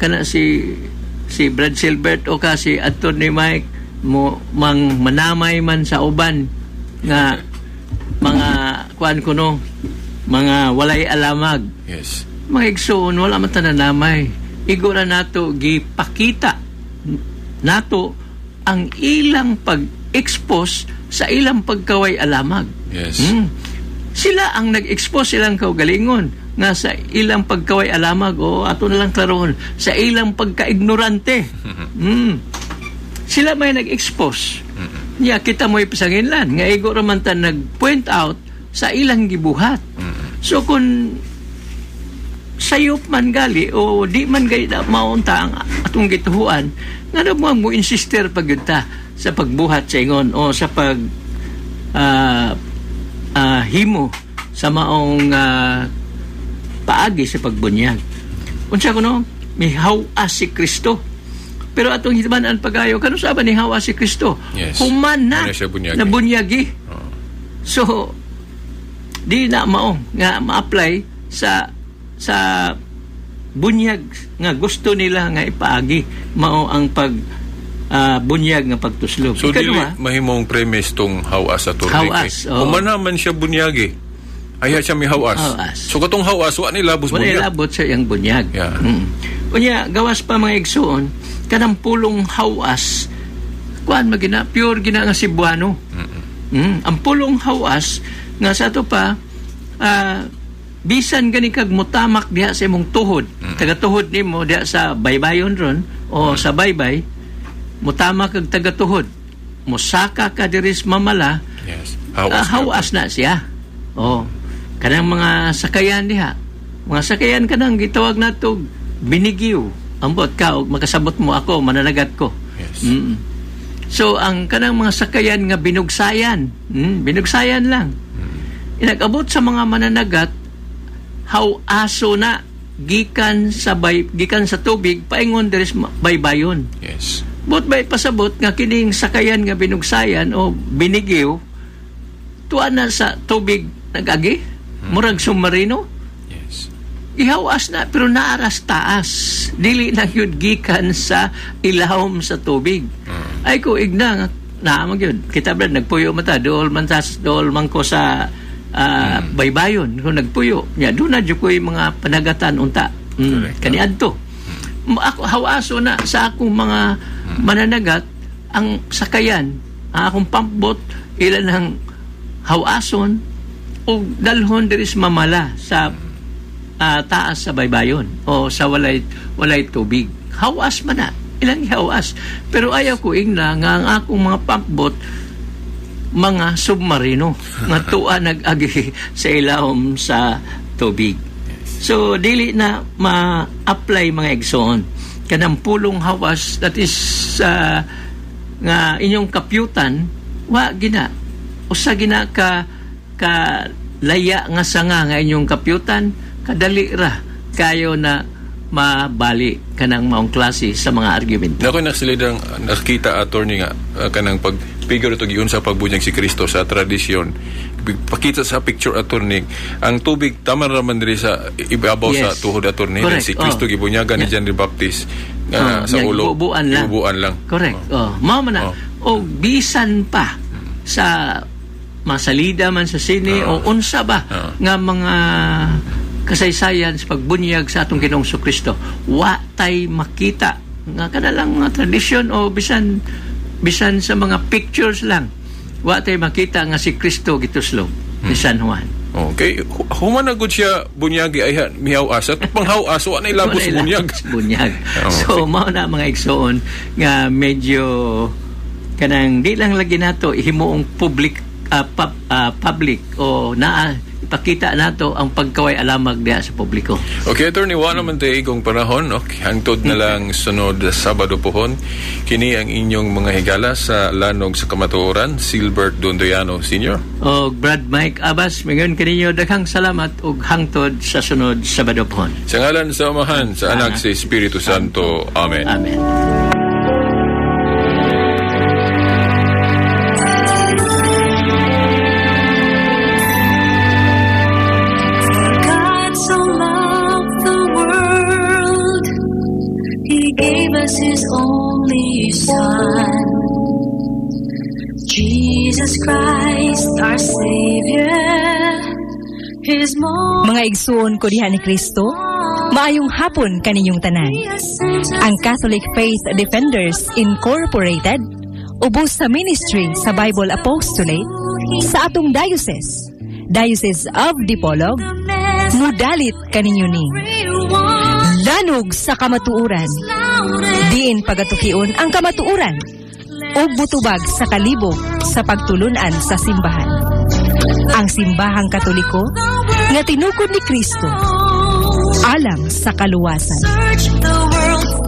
kana si si Brad Silbert o ka si Attorney Mike mo mang manamay man sa uban nga mga kuan kuno, mga walay alamag. Mga igsoon, wala man ta nanamay. Igo ra nato gipakita nato ang ilang pag-expose sa ilang pagkaway alamag. Sila ang nag-expose silang kaugalingon nga sa ilang pagkaway alamag, o ato na lang klarohon, sa ilang pagkaignorante. Sila may nag-expose. Nya kita mo ipasanginlan nga igo ra man ta nag-point out sa ilang gibuhat. So kung sayop man gali o di man gali na maunta ang atong gituhuan, ngano mo mo insister pag yun ta sa pagbuhat sa ingon o sa pag himo sa maong paagi sa pagbunyag. Unsa kuno mihaw-as si Kristo. Pero atong himan-an pagayo, kano sa ba nihaw-as si Kristo? Human na Human na siya bunyagi. Nabunyagi. So di na mao nga ma-apply sa bunyag nga gusto nila nga ipaagi, mao ang pag bunyag nga pagtuslob. So dili Ikaduha, mahimong premise tong hawas sa turnik. Hawas, oo. Human naman siya bunyagi. Ay siya mihawas. Hawas. So katong hawas wa ni labos wala bunyag. ilabot sa iyang bunyag. Unya gawas pa, mga igsuon, kanang pulong hawas, kuan magina pure gina nga Cebuano. Ang pulong hawas nga sa ato pa, bisan gani kag mutamak diha sa imong tuhod, taga-tuhod nimo diha sa baybayon ron o sa baybay, mutamak kag taga-tuhod, mosaka ka diri sa mamala, Hawas. Hawas na siya. Oh, kanang mga sakayan diha. Mga sakayan kanang gitawag nato binigiw. Ambot ka og makasabot mo ako, mananagat ko. So ang kanang mga sakayan nga binugsayan, binugsayan lang. Inag-abot sa mga mananagat, haw-aso na gikan sa bay, gikan sa tubig paingon diri sa baybayon. But may pasabot nga kining sakayan nga binugsayan o binigiw, tuwa na sa tubig nag-agi, murag submarino. Ihawas na pero naaras taas. Dili na yun gikan sa ilawom sa tubig. Ay ko igna nga naa man gyud. Kita brad nagpuyo man ta, dool man ta, dool man ko sa baybayon kung nagpuyo. Nya doon na jud ko'y mga panagatan unta. Kaniadto. Ako hawaso na sa akong mga mananagat ang sakayan, ang akong pumpboat, ilan ang hawason o dalhon diri sa mamala sa taas sa baybayon o sa walay tubig. Hawas man na, ilang hawas. Pero ayaw ko ingna nga ang akong mga pumpboat mga submarino nga tuwa nag-agi sa ilawom sa tubig. So dili na ma-apply, mga igsoon, kanang pulong hawas, that is nga inyong kapyutan, wa gina usa gina ka ka laya nga sanga nga inyong kapyutan, kadali ra kayo na mabali kanang maong klase sa mga argumento. Nako nasilidang nakita, attorney, nga kanang pag figure ito giun sa pagbunyag si Kristo sa tradisyon. Pakita sa picture, attorney, ang tubig tama raman diri sa ibabaw sa tuhod, attorney. Si Kristo gibunyagan ni John the Baptist nga sa ulo. Gibubuan lang. Gibubuan lang. Correct. Oh, mao man na. O bisan pa sa masalida man sa sine o unsa ba nga mga kasaysayan sa pagbunyag sa atong Ginoong Kristo, wa tay makita nga kanalang mga tradisyon o bisan bisan sa mga pictures lang, wa tay makita nga si Kristo gituslob ni San Juan. Okay, human na gud siya bunyagi ay mihaw-as at panghaw-as wa na ilabos Wala bunyag. ilabos bunyag. Oo. So mao na, mga igsoon, nga medyo kanang di lang lagi nato himuong public public o naa ipakita nato ang pagkaway alamag diha sa publiko. Okay, attorney, wa naman tayo igong panahon. Okay, hangtod na lang sunod Sabado pohon. Kini ang inyong mga higala sa Lanog sa Kamatuoran, Silbert Dondoyano Sr. O Brad Mike Abbas, mingon kaninyo daghang salamat ug hangtod sa sunod Sabado pohon. Sa ngalan sa Amahan, sa Anak, sa Espiritu Santo. Amen. Amen. God so loved Jesus Christ, our Savior. His most Mga igsuon ko diha ni Kristo, maayong hapon kaninyong tanan. Ang Catholic Faith Defenders Incorporated, ubos sa ministry sa Bible Apostolate sa atong diocese, Diocese of Dipolog, mudalit kaninyo ning Lanog sa Kamatuoran. Diin pagatukion ang kamatuoran ug mutubag sa kalibog sa pagtulunan sa simbahan. Ang Simbahang Katoliko nga tinukod ni Kristo alang sa kaluwasan. Search the world.